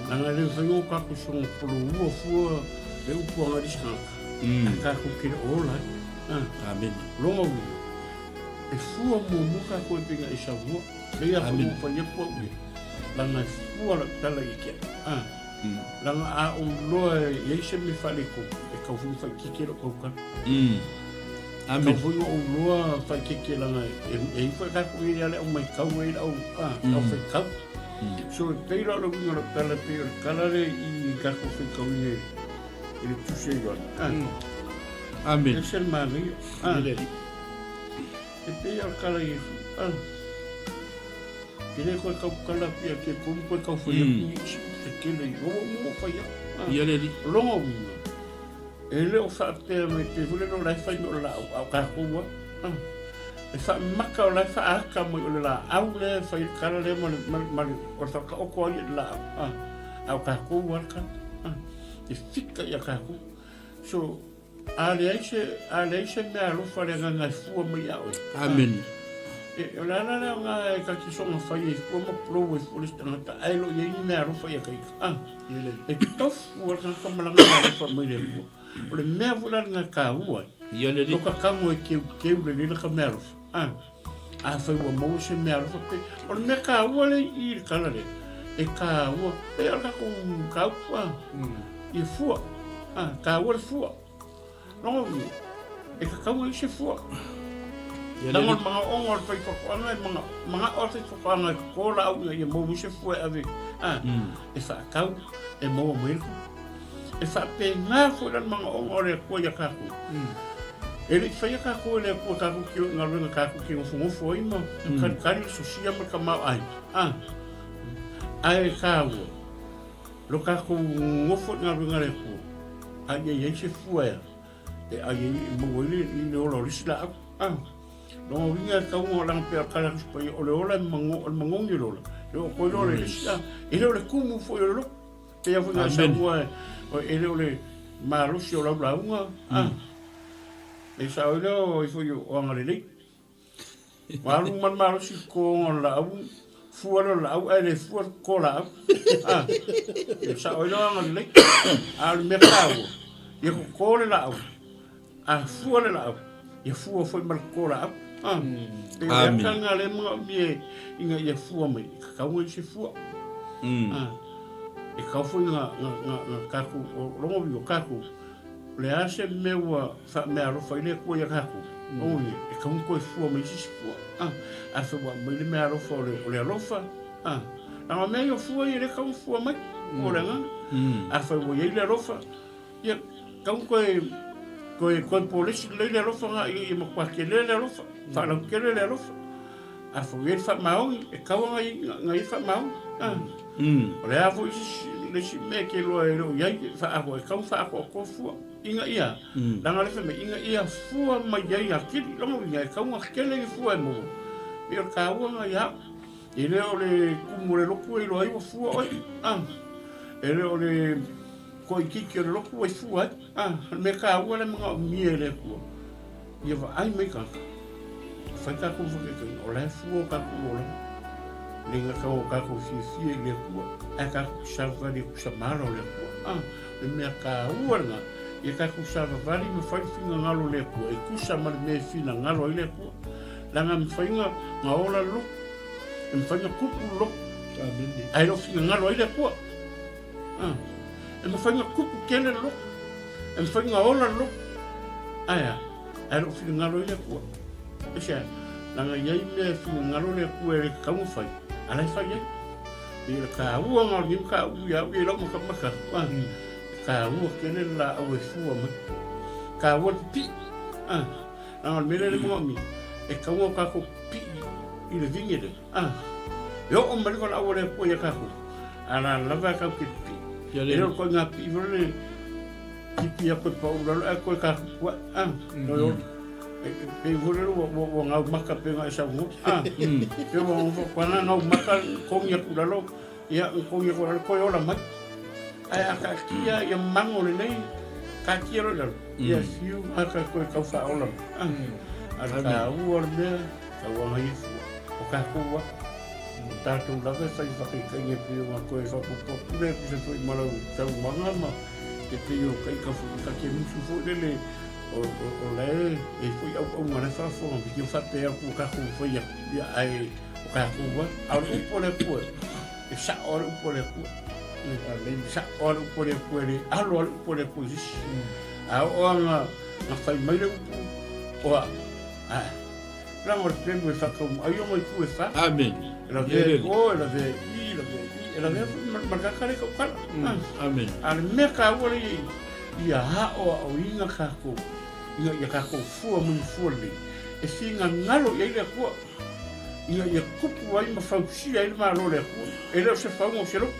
Langa e le mawhai o kākou songa polo ua fua le upu anga risi kangata. A kākou kere ola. Ah. Amen. Longa ui. E fua muamua kākou e pinga i saua. Le ia whai mo whai apua ui. Langa e fua la tala i kia. Ah. Langa a o loa e iai se me whaleko e kauwhai whai kike lo kaukala. Amen. Kauwhai o loa whai kike langa e e ifa ka ko i ale o mai kau e au a au whai kau. So e pei la lo winga lo tala pe o kala le i ka ko whai kau i e le tuse i wana. Amen. E sel mani. E pei al kala i a. Ke le koe kau kala pia ke komu koe kau whai aku i isi te kele i o mo whai a. Ia le li. Longa winga. E le o whaatea me te hule no lai whai o la au au ka koua. E wha maka o lai wha aka mai o le la au le whai kala le ma le ma le o le whaka oko ai le la au. Au ka koua ka. E fika ia ka kou. So A leai se, a leai se mea alofa le agaga e fua mai ia oe. Amen. E, o le ala lea o ngā e ka kisoga fai e fua ma plou e fua le si tagata, ae lo i ai ni mea alofa ia kai. Ah, e tofu a le tagata malaga mea alofa mai le Atua. O le mea foi la le ngā kāua ai. Ia le No ka kango e keu keu le lila ka mea alofa. Ah, a fai ua maua se mea alofa pe, o le mea kāua le i le kala le, e kāua, e o le kakou kāupu, ah, i fua, ah, kāua le fua. Rongo i, e kakau ai se fua. Langa o le mangaoga o le fai whakoanga e manga, manga o le fai whakoanga e koko la au ia maua se fua e ave, ah, e whaakau, e maua mai le kupu. E faapena foi la le manaoga o le Atua iā tatou. E le i faia tatou e le Atua tatou te o i galuega tatou te nofonofo ai ma kalikali le sosia ma le tamaoaiga, a. Ae taua lo tatou nofo i galuega a le Atua, a ia i ai se fua e e ai ai e maua ai le le ola o le isi laau, a. Lona uiga e tau ona lana pea kala tusi paia o le ola e mango o le magogi o le ola, le oo atu ai loa o le isi, a. E le o le kumu foi o le loto. Pei foi na saunoa e le o le malosi o lau lauga, a. E sao ai lea o ifo i o agalelei. Ua alu ma le malosi i le totoina o le laau, fua lea o le laau ae le fua le toto laau. Ah, e sao ai lou agalelei. A o le mea taua, ia toto le laau, a fua le laau, ia fua foi ma le toto laau. Ah, pei o le ata lena lea e manaomia ina ia fua mai, e tatau ona i ai se fua. Ah, e tatau foi ona tatou, o lona uiga o tatou, O le a se mea ua faameaalofa ai le Atua iā tatou? Oi, e tatau ona toe fua mai se isi fua. A, afai ua aumai le meaalofa o le, o le alofa, a, leaga o mea ia o fua ia e le tatau ona fua mai, o le agaga. Afai ua i ai le alofa, ia, tatau ona toe, toe, toe polesi lelei le alofa na ina ia matua tele le alofa, faalautele le alofa. Afai ua i ai le faamaoni, e tatau ona i ai le faamaoni. A, o le a foi le isi mea e te iloa e le o i ai, e tatau ona faaatoatoa fua, ina ia, leaga o lea e fai mai, ina ia fua mai ai atili. Lona uiga, e tatau ona tele ni fua e maua. E pei o le taua lena ia au. E le o le tumu o le lotu e iloa ai ua fua oe. A, e le o le toaitiiti o le lotu ua i fua ai. A, o le mea taua lea e manaomia e le Atua, Ia vaai mai tagata, fai tatou faataitaiga, o la e fua o tatou olaga. Le gata o tatou fiafia i le Atua, ae tatou te savavali e tusa ma ala o le Atua. Ah, le mea taua lena, ia tatou savavali ma fai le finagalo o le Atua, e tusa ma le mea e finagalo ai le Atua. Leaga e mafai ona ola le loto, e mafai ona tupu le loto, ae le o finagalo ai le Atua. Ah, e mafai ona tupu tele le loto, e mafai ona ola le loto, ae a, ae le o finagalo ai le Atua. Aisea? Leaga e i ai mea e finagalo le Atua e le tatau ona fai, a la e fai ai. E le taua na o lenei mataupu ia au ia i lau matamata, ah, e taua tele le laau e fua mai. Taua le pipii, ah, leaga o le mea lea e manaomia, e tatau ona tatou pipii i le vine lea. Ah, e oo mai le valaau a le Atua ia tatou, a la lava e tatou te pipii. E le o le ituaiga pipii foi lele pipi atu e pau i lalo ae toe tapupu ae. Ah, toe ola. E pei foi lele ua gau maka pei ona e saunoa. Ah, pei ua faapena gau maka togi atu i lalo, ia togi atu i lalo toe ola mai. Ae a taatia ia mago lelei, taatia loa i lalo, ia fiu lava toe tau faaola mai. Ah, a o le taua o le mea, Tauaga ia fua, o tatou lava. O tatou lava e fai whakaikainga e pei ona toe whapopo atu lea tusa foi ma lau saunoaga ma te pei o kaika foi ka te musu foi lele o, o, o lae e foi auauga la e faafofoga mai, ia faapea atu o tatou fai atu, ia ae o tatou lava. A o le upu a le Atua, e sao a le upu a le Atua. Amen. Sao a le upu a le Atua, e le alo a le upu a le Atua i se isi. A oo lava na fai mai le upu, o au, ae, Leaga o le pelu e faataumu ai ona itu e fa. Amen. E lavea i o, e lavea i i, lavea i i, e lavea foi ma le tagata lea e tautala. Amen. A o le mea taua lea i ia aoaoina tatou ina ia tatou fua mai ma fua lelei, e finagalo i ai le Atua ina ia tupu ai ma fausia ai le Malo o le Atua. E le o se fauga o se lotu.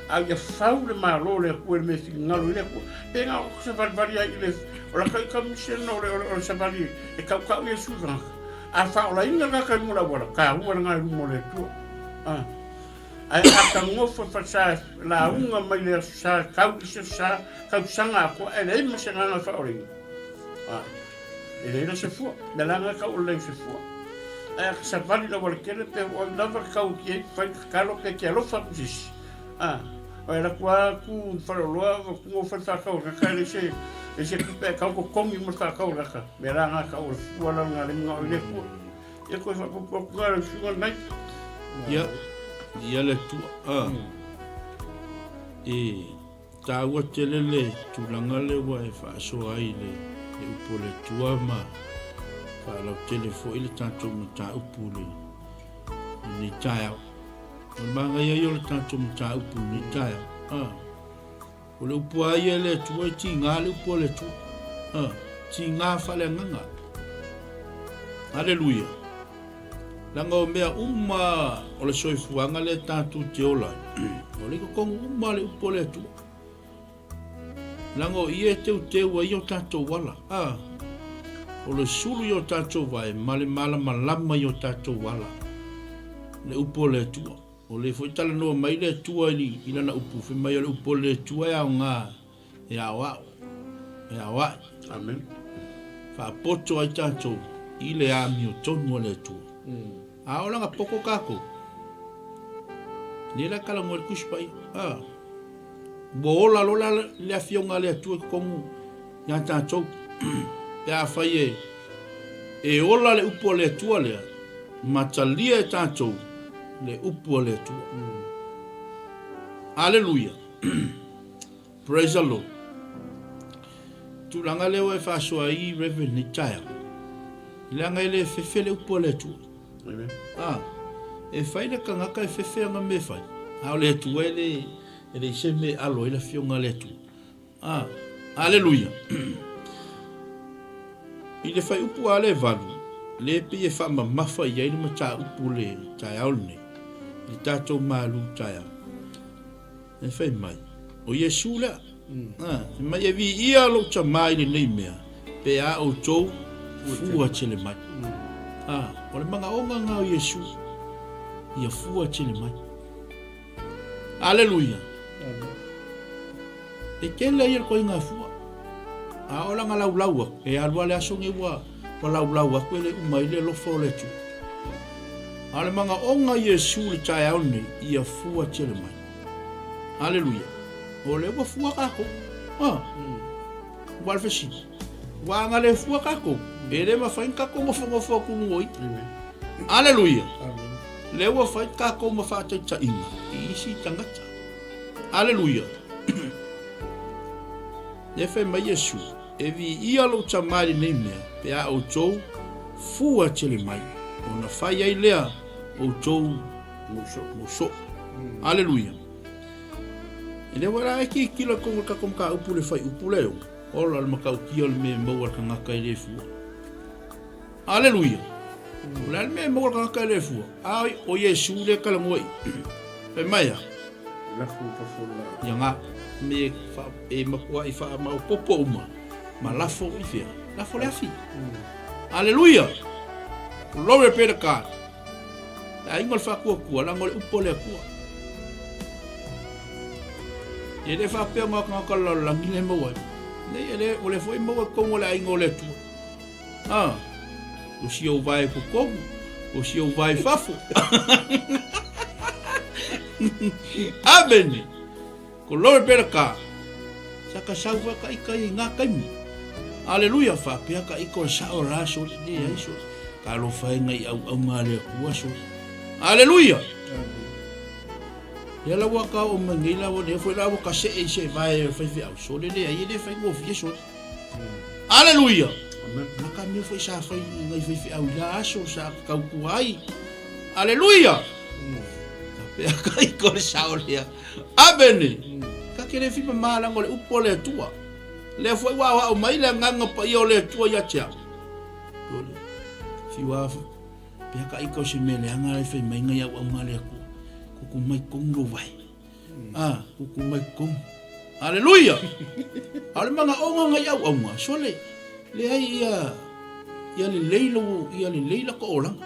A ia fau le Malo o le Atua i le mea e finagalo ai le Atua. Pe na o savalivali ai i le, o la ka misena o le, o le savali e tautau Iesu i tagata. A faaolaina le tagata i luga o le auala, taua lena i luma o le Atua. A. Ae a tagofo e falesa lauga mai le aso sa tau i se aso sa, tausaga atoa, ae leai ma se agaga e faaolaina. A. E leai la se fua. Mea la lena e tau o le leai o se fua. Ae a savali i le aualatele pe o ai lava le tau e te i ai, fai le tatalo pe te alofa atu i se isi. A, o e alu atu lava tu i le faleoloa tu o fai le faatau a le tagata e leai se, leai se tupe ae tau totogi uma le faatau a le tagata. Mea la lena e tau o le fua la lena lea e manao ai le Atua. Ia toe faaopoopo atu la lau susuga lenei. Ia, ia le Atua. A, e taua tele le tulaga lea ua e faasoa ai le, le upu o le Atua ma faalautele foi le tatou mataupu i le, lenei taeao. O le manaia ia o le tatou mataupu i lenei taeao. A, o le upu a ia e le Atua e tiga le upu a le Atua. A, tiga faaleagaga. Aleluia. Leaga o mea uma o le soifuaga lea tatou te ola ai, o le i totonu uma le upu a le Atua. Leaga o ia e teuteu ai o tatou ala. A, o le sulu i o tatou vae ma le malamalama i o tatou ala. Le upu a le Atua. O lea foi talanoa mai le Atua i lana upu, fai mai o le upu a le Atua e aoga e aoao, e aoai. Amen. Faapoto ai tatou. i le amiotonu a le Atua. A o laga poko kākou, lea la talanoa i le Tusi Paia. A, ua ola loa la le Afioga a le Atua i totonu ia tatou. Pe afai e, e ola le upu a le Atua lea, ma talia e tatou le upu a le Atua. Aleluia. Praise the Lord. Tulaga lea ua e faasoa ai Reverend nei taeao. Leaga e le fefe le upu a le Atua. Amen. Ah, e fai le tagata e fefe ana mea e fai. A o le Atua e le, e leai se mea e alo ai le afioga a le Atua. Ah, aleluia. I le fuaiupu a le 8, le pei e faamamafa i ai le mataupu le taeao lenei, i le tatou malu taeao. E fai mai, o Iesu lea. Ah, fai mai, e viia lou Tamā i lenei mea, pe a outou fua tele mai. Ah, o le manaoga lena o Iesu, ia fua tele mai. Aleluia. E tele ia le koiga fua. A o langa laulau aku, e alu a le aso nei ua, ua laulau aku e le uma ai le alofa o le Atua. A o le manaoga Iesu le taeao nei, ia fua tele mai. Aleluia. O lea ua fua kākou. Ah. Ua le fesili. Ua aga le fua kākou. E le mafai ona tatou nofonofo atu luga i. Aleluia. Lea ua fai kākou ma faataitaiga i isi tagata. Aleluia. Lea fai mai Iesu, e viia lou Tama i lenei mea, pe a outou fua tele mai, ona fai ai lea outou mou soo. Aleluia. E le ua la e tilotilo i totonu o le tatou mataupu le fuaiupu lea e 6. Ola le matautia o le mea e maua e le tagata e le fua. Aleluia. O le a le mea e maua e le tagata e le fua? A o Iesu lea e talanoa i i. Fai mai a? Lafo i fafo la. Ia nga me fa, e matuai faamaopopo uma ma lafo i fea? Lafo le afi. Aleluia. Glory be to God. Le aiga o le faatuatua, leaga o le upu a le Atua. E le faapea o tagata o le lalolagi le maua ai. Nei, e le, o le foi maua i totonu o le aiga o le Atua. Ah, o si ou vae totonu, o si ou vae fafo. Amene. Glory be to God. Sa ka sau foi ka ika i ngā taimi. Aleluia, faapea ka ika o le sao la soli, leai soli. Ka alofa e ngai auaunga a le Atua soli. Aleluia. Lea la ua ka oo mai nei la ua lea foi la ua ka see i se vae o le faifeau soli, leai e le faigofie soli. Aleluia. Na ka mea foi sa fai i ngai faifeau i la aso sa tautua ai. Aleluia. Faapea ka ika o le sao lea. Amene. Ka te le whipa mālanga o le upu o le Atua. Lea foi ua aoao mai le agaga paia o le Atua ia te au. Tole. Whiua pea ka ika o se mea leaga lai whai mai ngai au au ngā le Atua. Kuku mai kong lo vai. Ah, kuku mai kong. Aleluia! A o le manaoga ngai au au ngā. Sole, leai ia ia lelei lou ia lelei la ka olaga.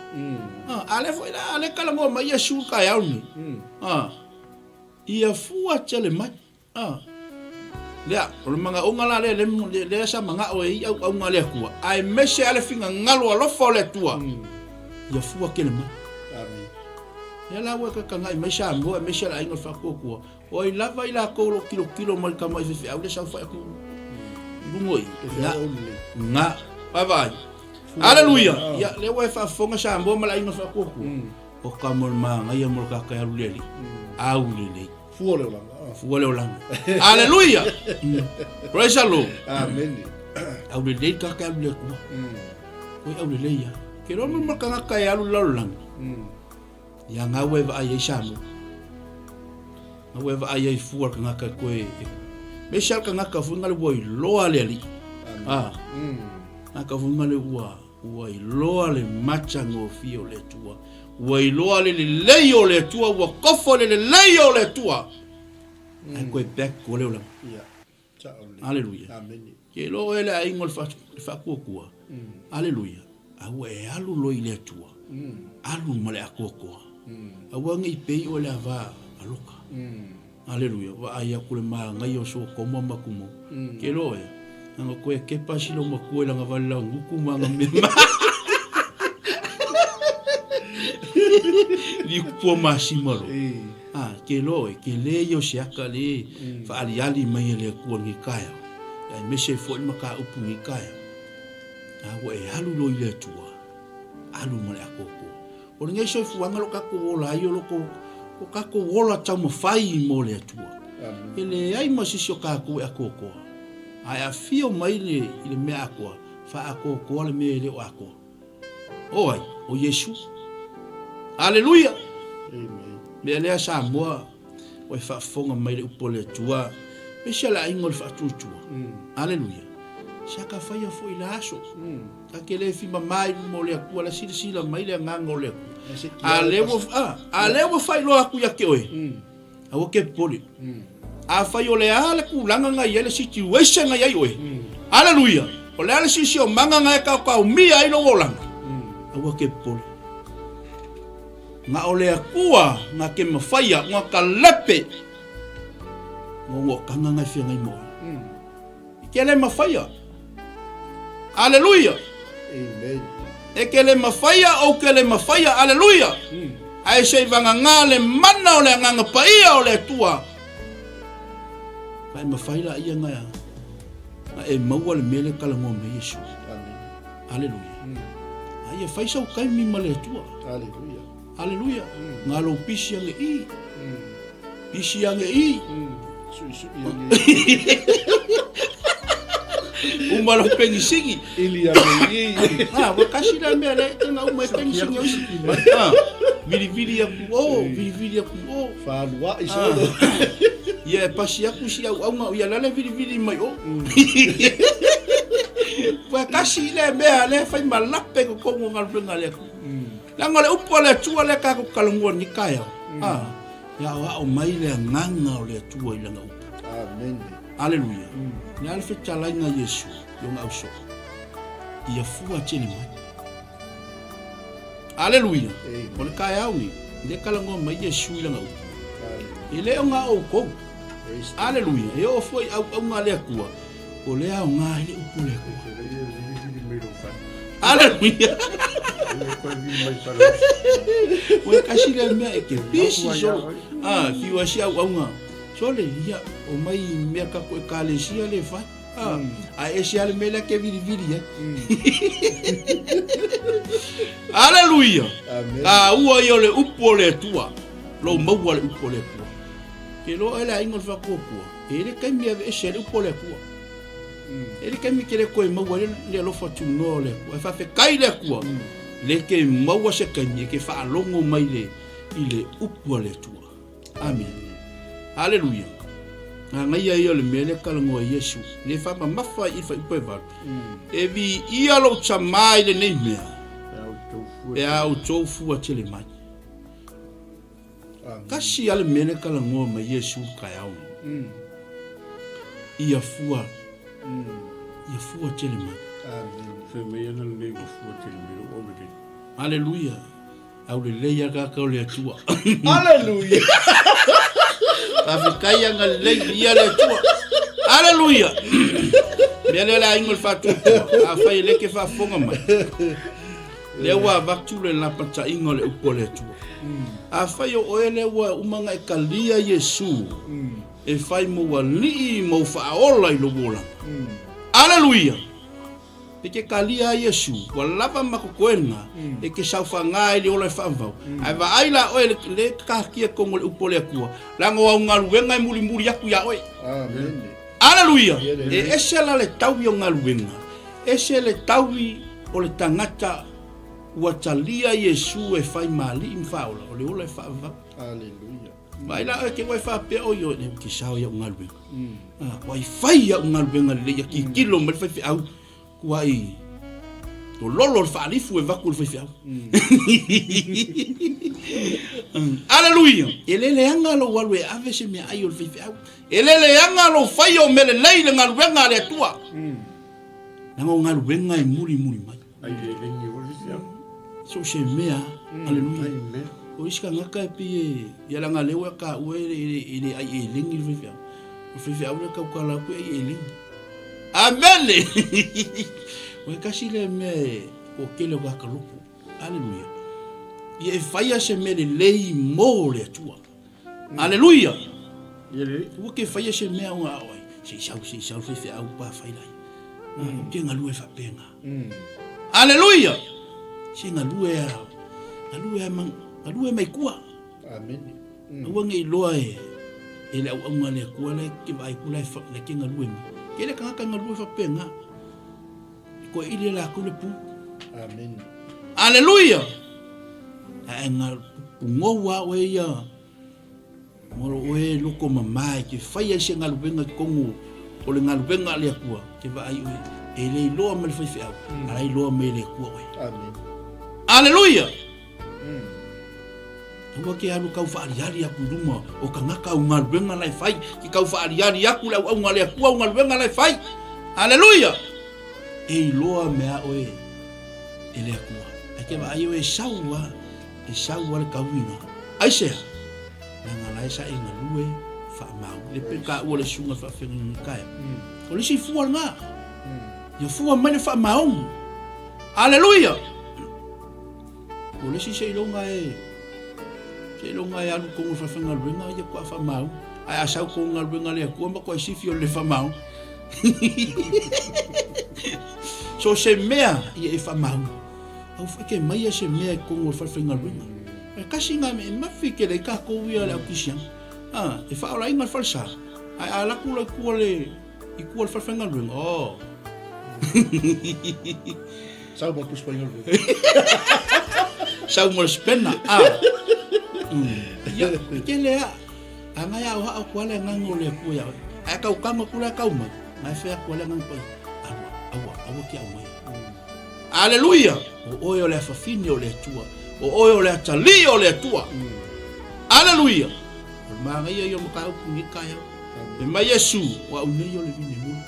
Ah, a lea foi la a lea talanoa mai Iesu i le taeao lenei. Ah, Ia fua tele mai. A. Lea, o le manaoga la lea, lea, lea sa manao e i auauna a le Atua, aemaise a le finagalo alofa o le Atua, ia fua tele mai. Amen. Lea la ua kakagai mai Samoa, aemaise le aiga o le Faatuatua, o ai lava i latou o lo o tilotilo mai i le tama i faifeau lea saofai atu i luga i. Ia, na, vaavaai. Aleluia! Ia, lea ua e faafofoga Samoa ma le aiga o le Faatuatua. O ka mo le manaia mo le kaka e alu le alii. Au lelei. Fua le olaga. Fua le olaga. Aleluia! Praise the Lord. Amen. Au lelei kaka e alu le Atua. Koe au lelei ia. Ke loa mo tagata e alu lalolagi. Ia ngau e vaai ai Samoa. Ngau e vaai ai fua le tagata e koe. Me se al tagata foi ngale ua iloa le alii. Ah. Tagata foi ngale ua Ua iloa le matagofie o le Atua. Ua iloa le lelei o le Atua. Ua kofo le lelei o le Atua. Ae koe back ko le olaga. Aleluia. Ke iloa oe le aiga o le Faatuatua. Aleluia. A ua e alu loa i le Atua. Alu ma le atoatoa. Aua ne i pei oe le ava aloka. Aleluia, vaai atu le manaia o Sotoma ma Gomora. Ke loa oe, ana koe kepa si lou matua i lana vale laugutu ma ana mea. Liu pua masima lo. Ah, ke lo e ke le ia o se aka le faaliali mai e le Atua i lenei taeao. Aemaise ai foi le mataupu i lenei taeao. A ua e alu loa i le Atua, alu ma le atoatoa. O lenei soifuaga o lo tatou ola ai, o lo o tatou ola taumafai mo le Atua. E leai ma se isi o tatou e atoatoa. A e afio mai i le mea atoa, faaatoatoa le mea e le o atoa. O ai? O Iesu. Aleluia! Amen. Mea lea Samoa, ua e faafofoga mai le upu a le Atua, aemaise le aiga o le faatuatua. Aleluia! Sa ka faia foi la aso. Ta te le fimama i luma o le Atua, la silasila mai le agaga o le Atua. A lea ua, a, a lea ua faailoa atu ia te oe, Aua ke popole. Afai o le a le tulaga na i ai le situation na i ai oe. Aleluia! O le a le siosiomaga na e kaokaomia ai lou olaga. Aua ke popole. Na o le Atua na ke mafaia na ka lepe ngogokaga na e feagai ma oe. E ke le mafaia. Aleluia! Amen. E ke le mafaia ou ke le mafaia. Aleluia! Ae se i vagagā le mana o le Agaga Paia o le Atua, ma e mafai laia na na e maua le mea lea e talanoa mai Iesu. Amen. Aleluia. A ia fai sau taimi ma le Atua. Aleluia. Aleluia. Nga lou pisi age i. Pisi age i. Suisui age i. Uma lou penisini. Ili age i. Ah, ua kasi la mea le te nga uma e penisini o isi. Ah, vilivili aku o, vilivili aku o. Whaluai solo. Ia e pasi aku si au aunga ia lale vilivili mai o. Ua kasi le mea le fai malape ko kongo galuega le aku. Leaga o le upu a le Atua lea tatou talanoa i lenei taeao, a, e aoao mai le agaga o le Atua i lana upu. Amene. Aleluia. O le a le fetalaiga a Iesu i ona ausoo? Ia fua tele mai. Aleluia. O le taeao lenei, lea e talanoa mai Iesu i lana upu. E le o na o outou. Aleluia. E oo foi i auauna a le Atua, o le aoga ai le upu a le Atua. Aleluia. Ua kasi le mea e ke pisi solo. Ah, fiu ai si auauna. Sole, ia, o mai mea tatou ekalesia le fai. Ah, a ese lava le mea lea ke vilivili ai. Aleluia. Taua ia o le upu o le Atua. Lou maua le upu o le Atua. Ke loa oe le aiga o le faatuatua, e i ai le taimi e aveese ai le upu o le Atua. E i ai le taimi e te le toe maua ai le alofa tunoa o le Atua. Ae faafetai i le Atua, le ke maua se taimi e ke faalogo mai le, i le upu a le Atua. Amene. Aleluia. Nagaia ia o le mea lea talanoa ai Iesu, le faamamafa i fuaiupu e valu. E viia lou tamā i lenei mea, pe a outou fua tele mai. Tasi lava le mea lea e talanoa mai Iesu i le taeao lenei. Ia fua, ia fua tele mai. Fai mai ana lenei ua fua tele mai lou aulelei. Aleluia. Aulelei lava tagata o le Atua. Aleluia. Faafetai agalelei, viia le Atua. Aleluia. Mea lea le aiga o le faatuatua, afai e le ke faafofoga mai. Lea ua avatu le lapataiga o le upu a le Atua. Afai o oe lea ua uma ona e talia Iesu e fai mou alii ma ou faaola i lou olaga. Aleluia! E te talia ai Iesu, ua lava ma totoega e te saofaga ai le ola e faavavau. Ae vaai la oe le taatia tonu o le upu a le Atua, leaga o au galuega e mulimuli atu ia oe. Aleluia! E ese la le taui o galuega, ese le taui o le tagata ua talia Iesu e fai ma alii ma faaola, o le ola e faavavau. Aleluia. Vaai la oe te ua e faapea, oi oi, ou te sao i au galuega. Ua i fai i au galuega lelei, ia tilotilo mai le faifeau, kuai tololo le faalifu e vaku le faifeau. Aleluia! E le leaga lou alu e ave se meaai o le faifeau. E le leaga lou faia o mea lelei i le galuega a le Atua. Leaga o galuega e mulimuli mai. Ai le lengi o le faifeau. So se mea, aleluia. O isi tagata e pei e, ia leaga lea ua taua e le ai eleni le faifeau. O le faifeau lea e tautala atu e ai eleni. Amene! O e tasi lea mea e toatele o tagata loto. Aleluia. Ia e faia se mea lelei mo le Atua. Aleluia! Ua ke faia se mea o ngā oe. Se i sau, se i sau, faifeau pa fai lai. Ou te galue faapena. Aleluia! Se galue a, galue a, galue mai kua. Amen. Aua ne i loa e, e le auauna a le Atua la e ke vaai atu la e, la e ke galue mai. Ke le tagata e galue faapena. E koe ili e lakou le pu. Amen. Aleluia! Ae nga pugou a oe ia ma lo oe loko mama e ke fai ai se galuega i totonu o le galuega a le Atua, ke vaai oe e le iloa mai le faifeau, a la iloa mai e le Atua oe. Amen. Aleluia! Aua ke alu kau faaliali aku i luma o tagata au galuega la e fai, ke kau faaliali aku le auauna a le Atua au galuega la e fai. Aleluia! E iloa mea oe e le Atua. Ae ke vaai oe e sau a, e sau a le kauiga. Aisea? Leaga la e sa e galue faamau. Le pe taua le susuga faafeagaiga taeao. O le isi fua lena. Ia fua mai le faamaoni. Aleluia! O le isi seiloga e seiloga e alu tonu i le falefaigaluega ia faatoa faamaoni. Ae a sau tonu galuega a le Atua matuai sifi o le le faamaoni. So se mea ia e faamaoni. Aua foi ke maia se mea i totonu o le falefaigaluega. E tasi na mea e mafi tele ai tatou ia le au Kisiano. A, e faaolaina le falesa, ae a alu atu loa i tua le i tua o le falefaigaluega, oh. Sau ma le faigaluega. Sau ma le spena, a. Ia, e tele a. A ngai a oha o kua le agaga o le Atua ia oe. Ae kau kama kula e kau mai, ngai fea kua le agaga paia. Aua, aua, aua ke au mai. Aleluia! O oe o le afafine o le Atua. O oe o le atalii o le Atua. Aleluia! O le manaia ia o mataupu nei taeao. Fai mai Iesu, o au nei o le vine moni,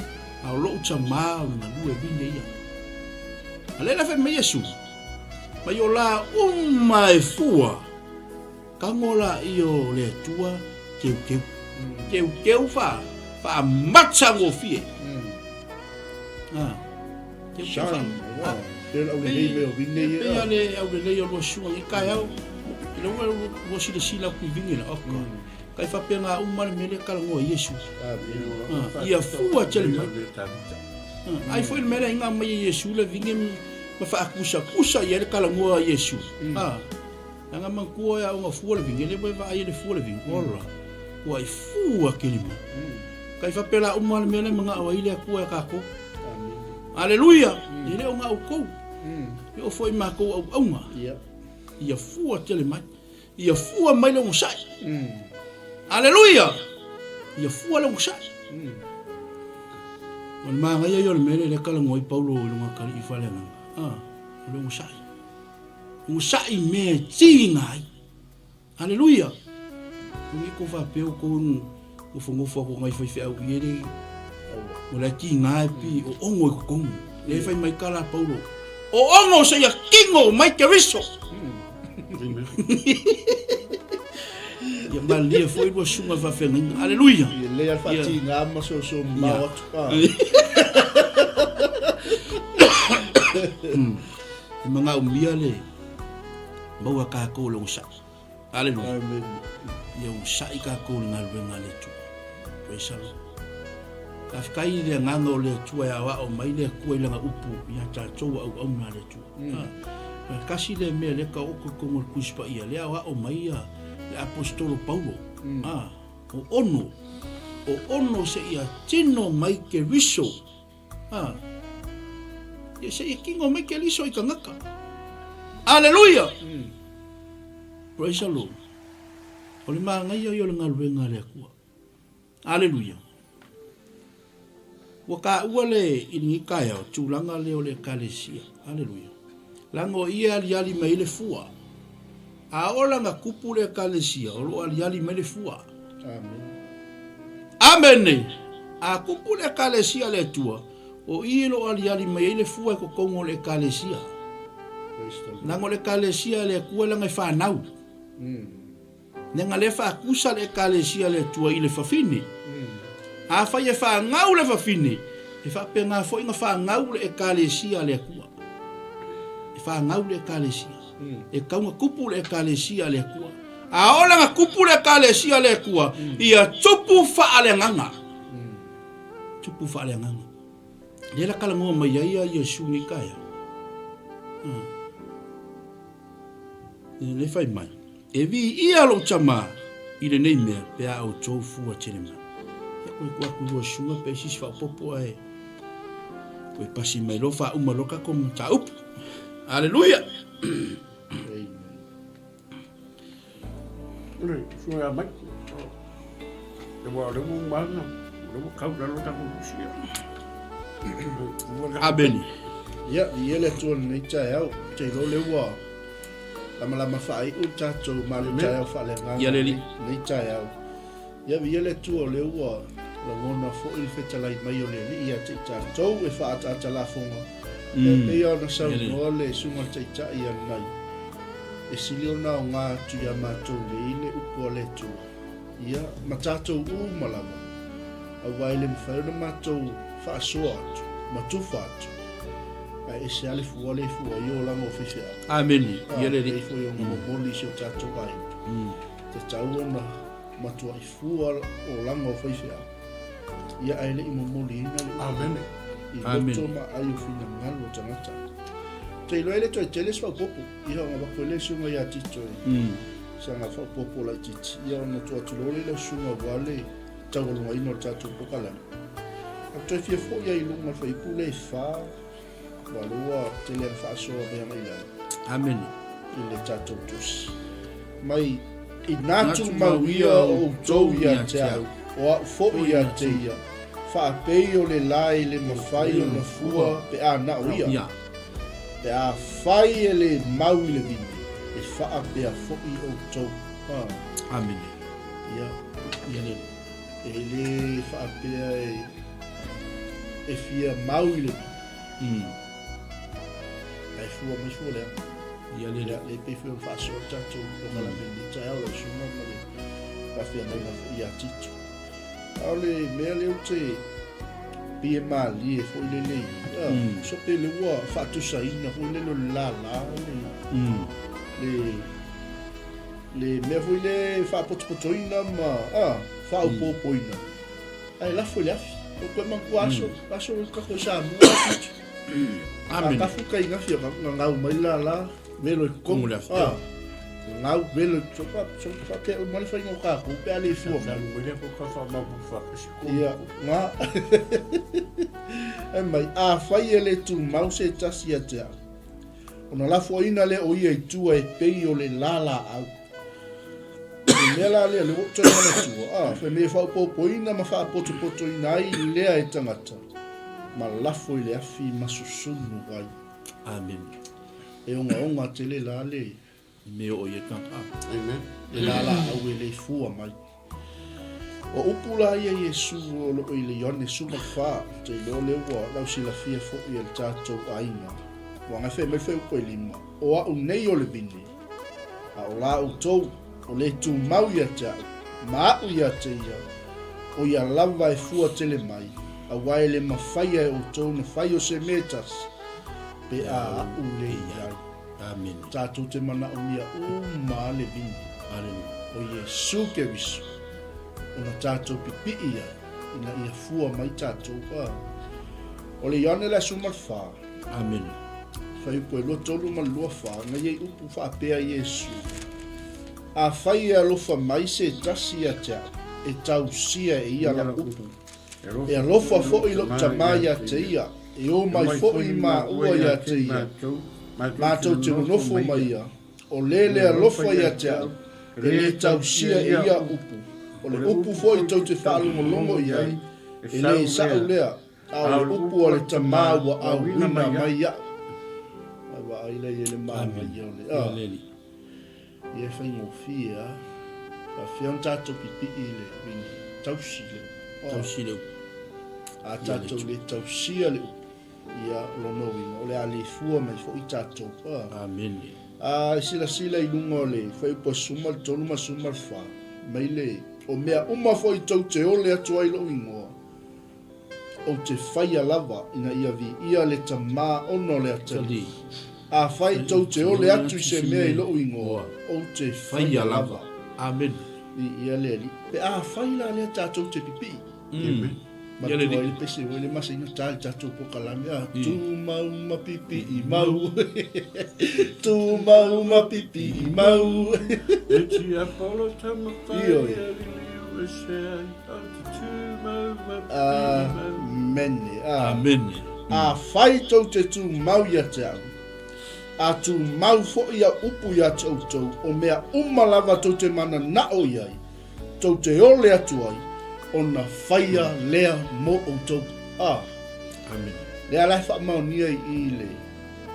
a o lou tamā o le galue vine ia. A lea la fai mai Iesu, mai o la uma e fua, tago laia o le Atua keukeu. Keukeu fa, faamatagofie. Ah, keukeu fa. Pei o le aulelei mai o vine ia. Pei o le aulelei o lua susuga i taeao. I le ua ua silasila atu i vine la, oka. Kai faapena uma le mea lea talanoa ai Iesu. Ia fua tele mai. Ai foi le mea lea inga mai e Iesu le vine ma faakusakusa i ai le talanoa a Iesu. Leaga manatua e aoga fua le vine, lea ua e vaai i le fua le vine. Ola, ua i fua tele mai. Kai faapela uma le mea lea manao ai le Atua ia tatou. Aleluia! E le o na outou. E oo foi i matou auauna. Ia fua tele mai. Ia fua mai le onosai. Aleluia! Ia fua le onosai. O le manaia ia o le mea lea lea talanoa ai Paulo i luga o i faleagaga. Ah, o le onosai. Onosai i mea e tiga ai. Aleluia! Ua kou faapea outou nofonofo atu nai faifeau i ele o la e tiga e pi o ono i totonu. Lea e fai mai tala a Paulo, o ono seia kino mai Keriso. Ia malie foi lua susuga faafeagaiga. Aleluia! Ia lelei lava le faatiga ma soso mamao atu. E manaomia le maua tatou o le onosai. Aleluia. Amen. Ia onosai tatou i le galuega a le Atua. Praise the Lord. Faafetai i le agaga o le Atua e aoao mai le Atua i lana upu ia tatou auauna a le Atua. Mm. Tasi le mea lea taoto i totonu o le Tusi Paia, lea aoao mai ia le Aposetolo Paulo. Mm. Ah, o ono, o ono seia tino mai Keriso. Ah, ia seia tino mai Keriso i tagata. Aleluia! Mm. Praise the Lord. O le manaia ia o le galuega a le Atua. Aleluia. Ua taua le i lenei taeao tulaga lea o le Ekalesia. Aleluia. Leaga o i e aliali mai ai le fua. A oo la ina tupu le Ekalesia, o lo o aliali mai le fua. Amen. Amene. A tupu le Ekalesia a le Atua, o i e lo o aliali mai ai le fua i totonu o le Ekalesia. Leaga o le Ekalesia a le Atua leaga e fanau. Mm. Leaga lea faatusa le Ekalesia a le Atua i le fafine. Afai e fanau le fafine, e faapena foi ona fanau le Ekalesia a le Atua. E fanau le Ekalesia. E tatau ona tupu le Ekalesia a le Atua. A oo la ina tupu le Ekalesia a le Atua, ia tupu faaleagaga. Tupu faaleagaga. Lea la talanoa mai ai ia Iesu i lenei taeao. Lea fai mai, e viia lou Tama i lenei mea pe a outou fua tele mai. Ia koe tuu atu i lua susuga pe i se isi faaopoopo ae koe pasi mai loa faauma loa tatou mataupu. Aleluia! Amen. Le susuga ia Mike, aua o lea ua uma ona, o lea ua kau i lalo tatou tusi. Amene. Ia, viia le Atua i lenei taeao. Ou te iloa o lea ua lamalama faaiu le tatou malu taeao faaleagaga Ia le Alii. lenei taeao. Ia, viia le Atua o lea ua lagona foi le fetalai mai o le Alii ia te i tatou e faaataata lafoga. Ia, e pei ona saunoa le Susuga i le Taitai ia Nanai, e sili ona aoga atu ia matou nei le upu a le Atua, ia, ma tatou uma lava, aua e le mafai ona matou faasoa atu ma tufa atu, ae ese lava le fua lea e fua ai olaga o faifeau. Amene. Ia le Alii. Pei foi ona momoli i si o tatou aiga, tatau ona matuai fua olaga o faifeau, ia ae le i momoliina le upu. Amene. I loto ma aai o finagalo o tagata. Ou te iloa e le toe tele se faaopoopo, ia ona avatu ai lea i le susuga ia Tito e saga faaopoopo laitiiti, ia ona tuu atu loa lea i lau susuga aua le taualugaina o le tatou polokalame. Ae ou toe fia foi lava i luga o le fuaiupu lea e fa, aua o lea ua tele ina faasoa mai agai i lalo. Amene. I le tatou tusi. Mai ina tumau ia o outou ia te au, o au foi ia te ia, faapei o le la e le mafai ona fua pe a na o ia. Pe a fai e le mau i le vine, e faapea foi outou. Ah. Amene. Ia. Ia le. E le faapea e, e fia mau i le vine. Ae fua mai fua leaga. Ia le. Ia, le pei foi ona faasoa le tatou polokalame i lenei taeao lau susuga ma le faafeagaiga foi ia Tito. A o le mea lea ou te pei e malie foi lele i i, so pei lea ua faatusaina foi lele o le lala le, le, le mea foi le faapotopotoina ma faaopoopoina. Ae lafo i le afi. Ko koe manatua aso, aso o kako i Samoa Tito. Amen. A kafu kai ngafi o ngau mai la la, velo i Kongo le afi. Ah, ngau velo i so pa so pa pe o mali whainga o kākou, pe ale i fua mai. Salu mai lea ko ka wha mau wha kasi ko. Ia, ngā. E mai, a whai e le tū mau se tasi a te au. Ona lafoaina lea o ia i tua e pei o le la la au. Le mea la lea, le ua ou toe manatua, a, fai mea e faaopoopoina ma faapotopotoina ai lea e tagata, ma lafo i le afi ma susunu ai. Amen. E ogaoga tele la le Me o ia tagata. Amen. Le lalaau e le fua mai. O upu la ia Iesu o loo i le Ioane 14, ou te iloa lea ua lausilafia foi e le tatou aiga. Ua gafe mai foi upu e lima, O au nei o le vine, a o la outou, o le tumau ia te au, ma a'u ia te ia, o ia lava e fua tele mai, aua e le mafaia e outou na fai o se mea e tasi, pe a a'u le i ai. Amene. Tatou te manaomia uma le vine. Aleluia. O Iesu Keriso, ona tatou pipii ai, ina ia fua mai tatou. A. O le Ioane le aso ma le fa. Amene. Fuaiupu e 23 ma le 24, na i ai upu faapea Iesu, Afai e alofa mai se tasi ia te au, e tausia e ia lau upu. E alofa foi lou Tama ia te ia, e o mai foi maua ia te ia, matou te nonofo ma ia, o le le alofa ia te au, e le tausia e ia upu. O le upu foi tou te faalogologo i ai, e le sa'u lea, a o le upu a le Tama ua auina mai iaʻu. Ai vaai la ia le manaia o le, a. Ia e faigofie a. Faafefea ona tatou pipii i le vini tausi le upu. Tausi le upu. A tatou le tausia le upu, ia o lona uiga o le a le fua mai foi tatou. Amene. A e silasila i luga o le fuaiupu e 13 ma 14, mai le, o mea uma foi tou te ole atu ai lou igoa, ou te faia lava ina ia viia le Tama ona o le atalii. Afai tou te ole atu i se mea i lou igoa, ou te faia lava. Amene. Viia le Alii. Pe afai la lea tatou te pipii. Matua ai le pese ua le masina ta le tatou pokalame a tumau ma pipii mau. Tumau ma pipii mau. E tiapolo tamafai e liliu e se ai o te tumau ma pipii mau. Amene. Amene. Afai tou te tumau ia te au, a tumau foi au upu ia te outou, o mea uma lava tou te mananao i ai, tou te ole atu ai, ona faia lea mo outou. A. Amene. Lea la e faamaonia i i le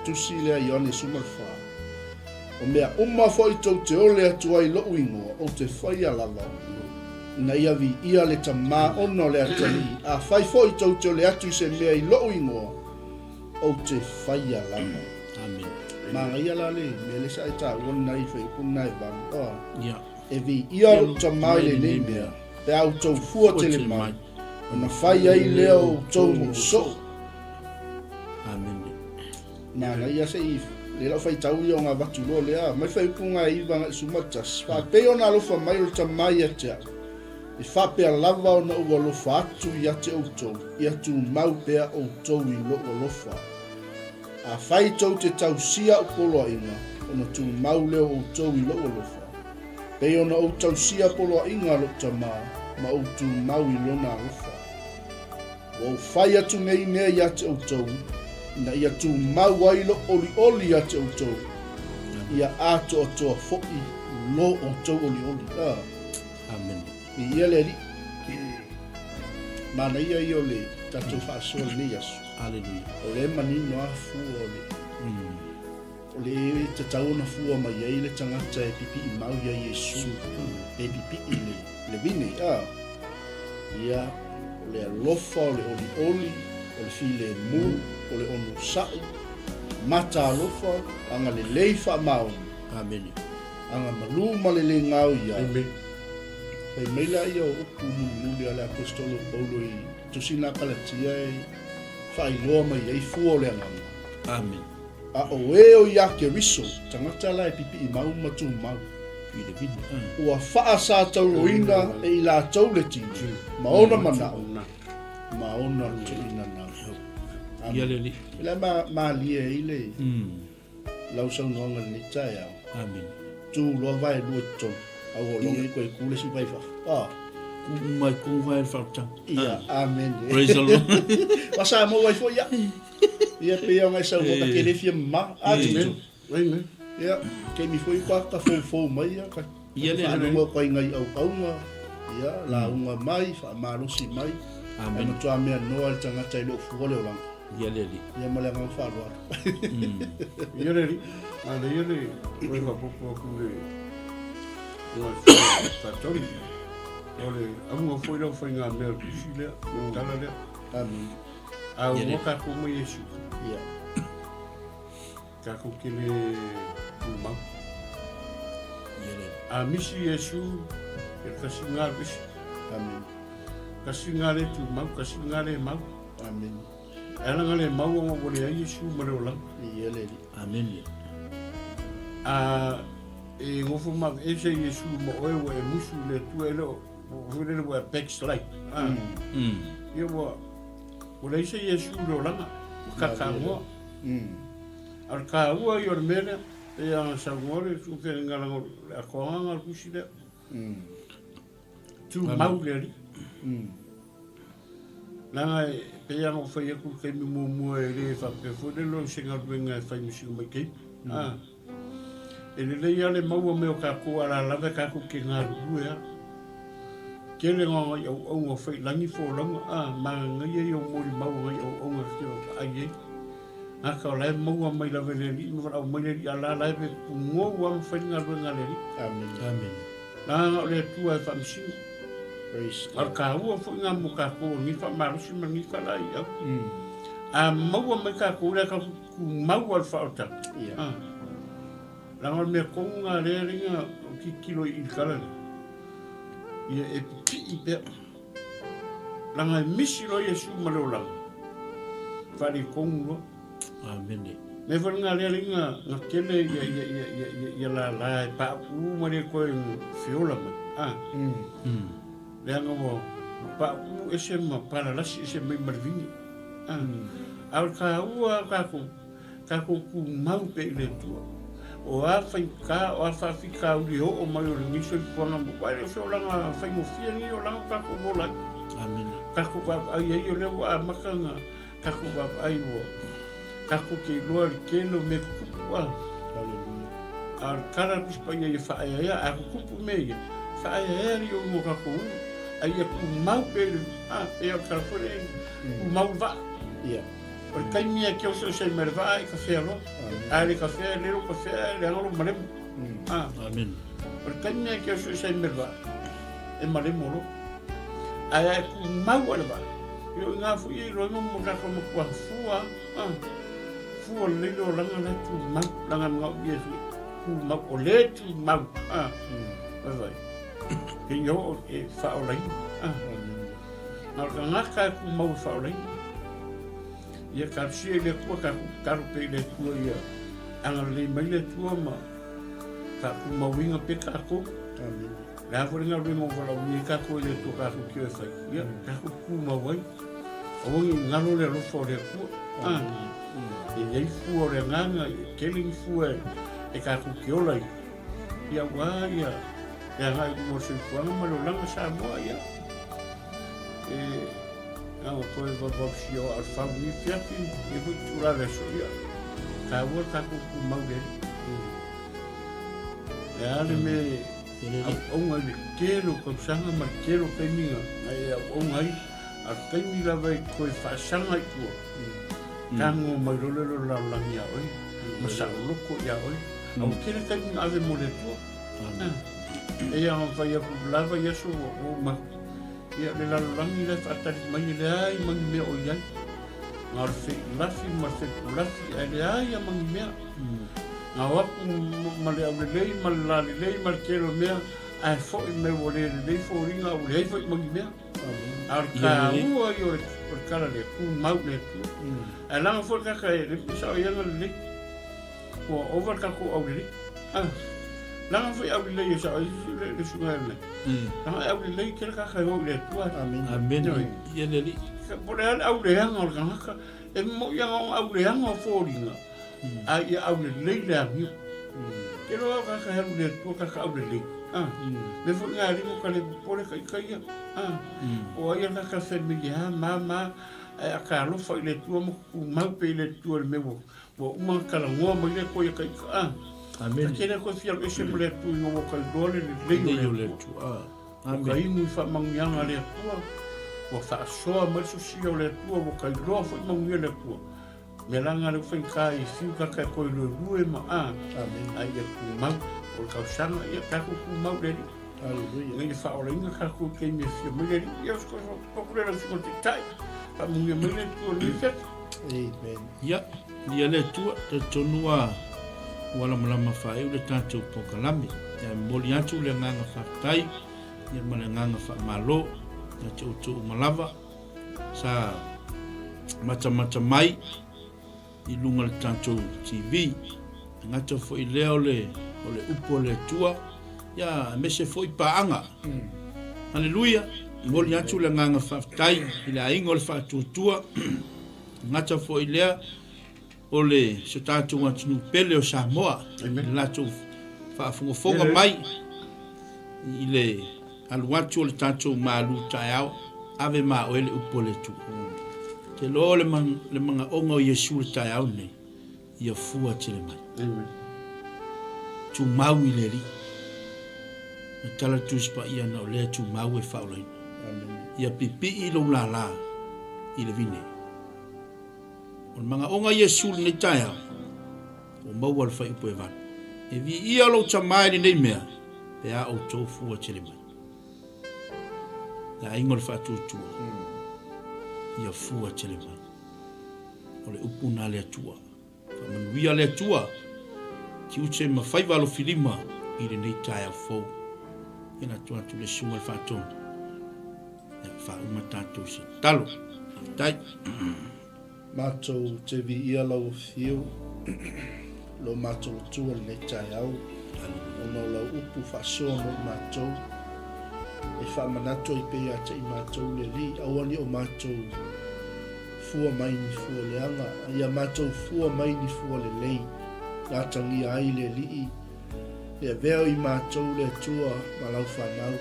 Tusi lea Ioane 14. O mea uma foi tou te ole atu ai i lou igoa, ou te faia lava, ina ia viia le Tamā ona o le Atalii. Afai foi tou te ole atu i se mea i lou igoa, ou te faia lava. Amene. Manaia la le mea lea sa e taua lena i fuaiupu lena e 8. A. Ia. E viia lou Tama i lenei mea, pe a outou fua tele mai, ona fai ai lea o outou mo soo. Amene. Manaia se i le lau faitau ia o ngā vatu loa lea, mai whaiupu ngā iwa ngā suma tasi. Whapei ona alofa mai o le Tama ia te au. E whapea lava ona ou alofa atu ia te outou, ia tumau pea outou i lou alofa. Afai tou te tausia au poloaiga, ona tumau lea o outou i lou alofa, pei ona ou tausia poloaiga a lou Tama, ma ou tumau i lona alofa. Ua ou fai atu nei mea ia te outou, ina ia tumau ai lou olioli ia te outou, ia atoatoa foi lo outou olioli. A. Amene. Viia le Alii. Manaia ia o le tatou faasoa lenei aso. Aleluia. O lea e manino lava fua o le, o le e tatau ona fua mai ai le tagata e pipii mau ia Iesu, pe pipii le, le vine. A. Ia, o le alofa, o le olioli, o le filemu, o le onosai, mata alofa, agalelei faamaoni. Amene. Agamalu ma le le gao i ai. Amen. Fai mai laia o upu mulimuli a le Aposetolo o Paulo i Tusi na Kalatia e faailoa mai ai fua o le agaga. Amen. A o e o ia Keriso, tagata la e pipii mau ma tumau. Ua faasatauroina e i latou le tino ma ona manao ma ona tuuina nau. Amen. E la malie ai le lau saunoaga i lenei taeao. Amen. Tu loa vae lua i totonu. A ua logo i koe ku le isi vai fafo. Ah. Ku mai ku vai le whautanga. Ia, amen. Praise the Lord. Wa sa mo wai foi ia. Ia pe ia ngai sau ka ke le fia ma. A tu. Amen. Ia, ke mi foi ka ka fou fou mai ia ka. Ia le le ko ngai au aunga. Ia, la unga mai, wha malosi mai. Amen. Matua mea noa le tangata i lo fua le olanga. Ia le alii. Ia ma le agaga faaaloalo. Ia le alii. A le ia le oe faapopo atu le oe faatonu. O le auga foi lea o faigamea o le tusi lea, o le tala lea. Amen. A ua tatou mai Iesu. Ia. Tatou te le tumau. A misi Iesu, e kasi ngā isi. Amen. Kasi ngā le tumau, kasi ngā le mau. Amen. E ala ngā le mau anga ua leai Iesu ma le olaga. Ia le Alii. Amen. A e gofo ma ese Iesu ma oe ua e musu i le Atua e le o foi lele ua e backslide. A. Ia ua ua leai se Iesu i le olaga, ua kakamoa. A o le taua ia o le mea lea, pei ona saunoa le Susuga o le atoagaga o le tusi lea. Tumau le Alii. Leaga e pei lava ona ou fai atu i le taimi muamua e le faapea foi lele o se galuega e fai ma sina maitaimi. A, e lelei lava le maua mai o tatou a la lava e tatou te galulue lava. Tele ngā ngai auaunga o whai langi folauga, a, manaia ia o molimau a ngai auaunga te vaai ai. Ngā ka o lae maua mai lava e le Alii ma walaau mai le Alii a la lae pe pungou a ma whai galuega a le Alii. Amen. Amen. Leaga o le Atua e faamasino. Praise A o le taua foi ngā mo kākou o lenei faamalosi ma lenei faalaeiau. A maua mai kākou lea ka tumau a le faaotaga. Ia. Ah. Leaga o le mea tonu ngā lea ringa o titilo i le tala lea. Ia e pipii pea. Leaga e misi loa Iesu ma le olaga. Faaletonu loa. Amene. Mea foi lena lea alii na tele ia ia ia ia ia ia lala e paʻu ma le toe feola mai a. Leaga ua paʻu ese ma palalasi ese mai ma le vine a. A o le taua o tatou, tatou tumau pea i le Atua. O a faigata, o a faafitauli e oo mai o lenei soifuaga mo, aua e le o se olaga faigofie lenei olaga o tatou ola ai. Amene. Tatou vaavaai ai o lea ua amata ona Tatou vaavaai ua tatou te iloa le tele o mea tutupu a. Hallelujah. A o le tala a le Tusi Paia ia faaeaea, a tutupu mea ia, faaeaea alii o mo tatou ulu, a ia tumau pea i le, a, pei o le tala foi lea, tumau le vaa. Ia. O le taimi e te oseose ai mai le vaa e kafea loa. A le kafea, e le lou kafea, e leaga lou malemo. A. Amen. O le taimi e te oseose ai mai le vaa, e malemo loa. Ae a e tumau a le vaa, Ia o ina foi e iloa ai mo tatou matua fua a fua lelei le olaga la e tumau laga manao ia e tumau o le tumau a vaivai ke ia oo e faaolaina a na o le tagata e tumau e faaolaina ia talosia i le Atua tatou tatalo pea i le Atua ia agalelei mai le Atua ma faatumauina pea tatou. Amene. Le a foi le galuega ua valaaulia ai tatou e le Atua tatou te o e fai, ia, tatou tumau ai. Aua ne i galo le alofa o le Atua. Ah, e i ai fua o le agaga, e tele ni fua e tatou te ola ai. Ia, aua ia le agai i luma o le soifuaga ma le olaga Samoa, ia. E, na ona toe valuvalusia o aa o le fau i lenei afiafi, lenei foi itula o le aso, ia, taua le tatou tumau i le Alii. Le a le mea auauna i le tele o tausaga ma le tele o taimi na e auauna ai, a o le taimi lava e toe faasaga i tua, tago mai loa le lalolagi ia oe, ma saoloto ia oe. A ua tele taimi na ave mo le Atua. E ia fai atu lava i aso ua uma atu. Ia, le lalolagi la e faatali mai e leai ma ni mea o i ai. Na o le feilafi ma le feipulafi ae leai lava ma ni mea. Na o atu ma le aulelei ma le lalelei ma le tele o mea ae foi mai ua le lelei foliga ua leai foi ma ni mea. A o le taua ia o le tala lea, tumau i le Atua. Ae leaga foi le tagata e le sao i ana lelei. Ua ova le tatou aulelei. Ah, leaga foi aulelei e sao ai le susuga e le. Leaga e aulelei tele tagata e o i le Atua. Amen. Amen. Ia le Alii. Po o le a le auleaga o le tagata, e mo'i lava ona auleaga o foliga, a ia aulelei le amio. Te iloa o tagata e alu i le Atua tagata aulelei. Ah, mea foi na alii ua ta le popole ta ita ia. Ah, o ai a tagata family a ma ma, ae a ta alofa i le Atua ma tumau pea i le Atua i le mea ua Ua uma ona talanoa mai le Atua ia ta ita, a. Amene. Ta te le toe fia alu ese ma le Atua ina ua ta iloa le lelei o le Atua. Amene. Ua ta inu i faamanuiaga a le Atua, ua faasoa mai le sosia o le Atua, ua ta iloa foi manuia le Atua. Mea la na lea ua faigata i fiu tagata e toe luelue ma a. Amene. A ia tumau o le tausaga, ia tatou tumau i le Alii. Aleluia. Ina ia faaolaina tatou i taimi e fia mai le Alii. Ia, o le lau Taitai, faamanuia mai le Atua i lenei afiafi. Amen. Ia, ia le Atua, talitonu ua ua lamalama faaiu le tatou polokalame. Ia, e momoli atu le agaga faafetai ia ma le agaga faamalo ia te outou uma lava sa matamata mai i luga o le tatou TV. E gata foi lea o le, o le upu a le Atua, ia, aemaise foi paaga. Haleluia! Momoli atu le agaga faafetai i le aiga o le Faatuatua, e gata foi lea o le si o tatou atunuu pele o Samoa, i le latou faafogafoga mai i le alu atu o le tatou malu taeao, ave ma oe le upu a le Atua. Te loa le, le magaoga o Iesu le taeao nei, ia fua tele mai. Amen. Tumau i le Alii. Na tala le Tusi Paia na o lea tumau e faaolaina. Amen. Ia pipii lou lala i le vine. O le magaoga Iesu lenei taeao, ua maua le fuaiupu e 8. E viia lou tama i lenei mea, pe a outou fua tele mai. Le aiga o le faatuatua, ia fua tele mai. O le upu na le Atua. Faamanuia le Atua, tiute ma faiva alofilima i lenei taeao fou. Ia na atu atu le susuga i le faatonu. Ia faauma tatou se talo. Faafetai. Matou te viia lau afio. Lo matou Atua i lenei taeao, ona o lau upu faasoa mo i matou, e faamanatu ai pea ia te i matou le Alii, aua ne i o matou fua mai ni fua leaga, a ia matou fua mai ni fua lelei, e atagia ai le Alii, le avea o i matou le Atua ma lau fanau.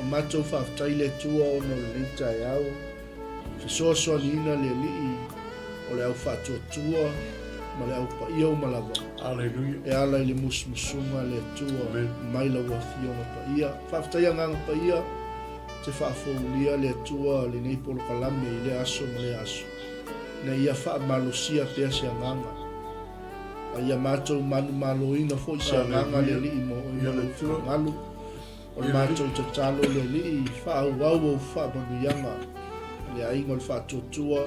O matou faafetai le Atua ona o lenei taeao, Fesoasoaniina le Alii o le au faatuatua ma le au paia uma lava. Aleluia. E ala i le musumusuga a le Atua Amen. mai lau Afioga Paia. Faafetai Agaga Paia, te faafoulia le Atua lenei polokalame i lea aso ma lea aso, ina ia faamalosia pea se agaga, a ia matou manumaloina foi se agaga le Aleluia. Alii mo oe Ia ma le lou Atua. finagalo. O le matou tatalo le Alii, faaauau ou faamanuiaga i le aiga o le faatuatua,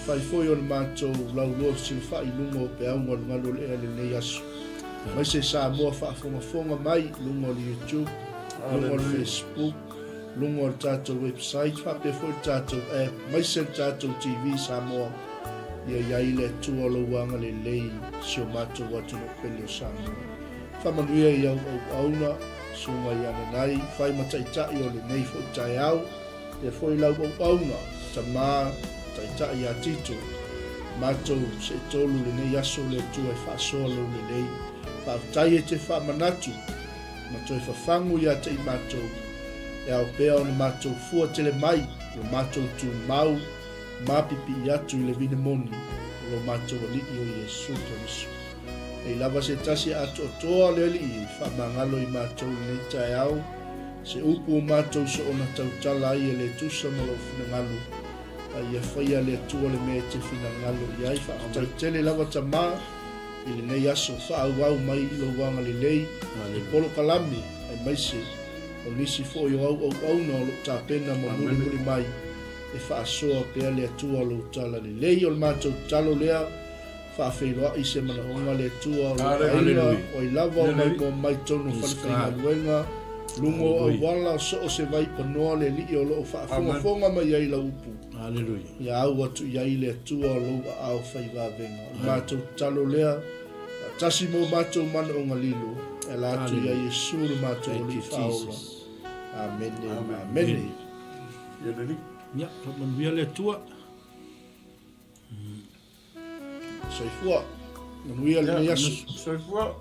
fai foi o le matou laulua fesilafai i luga o peau galugalu o le ea i lenei aso. Aemaise Samoa faafogafoga mai i luga o le YouTube, luga o le Facebook, luga o le tatou website, faapea foi le tatou app, aemaise le tatou TV Samoa, ia i ai le Atua o lou agalelei i si o matou atunuu pele o Samoa. Faamanuia i au auauna, Susuga i Ananai, fai ma taitai o lenei foi taeao, lea foi lau auauna, tama taitai ia Tito, matou seetolu lenei aso le Atua e faasoa lou lelei. Faafetai e te faamanatu ma toe fafagu ia te i matou, e ao pea ona matou fua tele mai lo matou tumau ma pipii atu i le vine moni o lo matou Alii o Iesu Keriso. Nei lava se tasi e atoatoa le Alii e faamagalo i matou i lenei taeao, se upu o matou soona tautala ai e le tusa ma lou finagalo, a ia faia le Atua le mea e te finagalo i ai. Faafetai tele lava Tama i lenei aso, faaauau mai i lou agalelei i polokalame aemaise o nisi foi o au auauna o lo o tapena ma mulimuli mai e faasoa pea le Atua lou tala lelei. O le matou tatalo lea. Faafeiloai se manaoga le Atua o lou aiga, o ai lava o maimoa mai tonu o falefaigaluega, luga o auala o so o se vai panoa le Alii o lo o faafogafoga mai ai lau upu. Ia au atu i ai le Atua o lou aao fai vavega. O le matou tatalo lea, faatasi mo matou manaoga lilo, e ala atu ia Iesu lo matou Alii Faaola. Amene ma amene. Ia, faamanuia le Atua. Soifua. Manuia lenei aso. Soifua.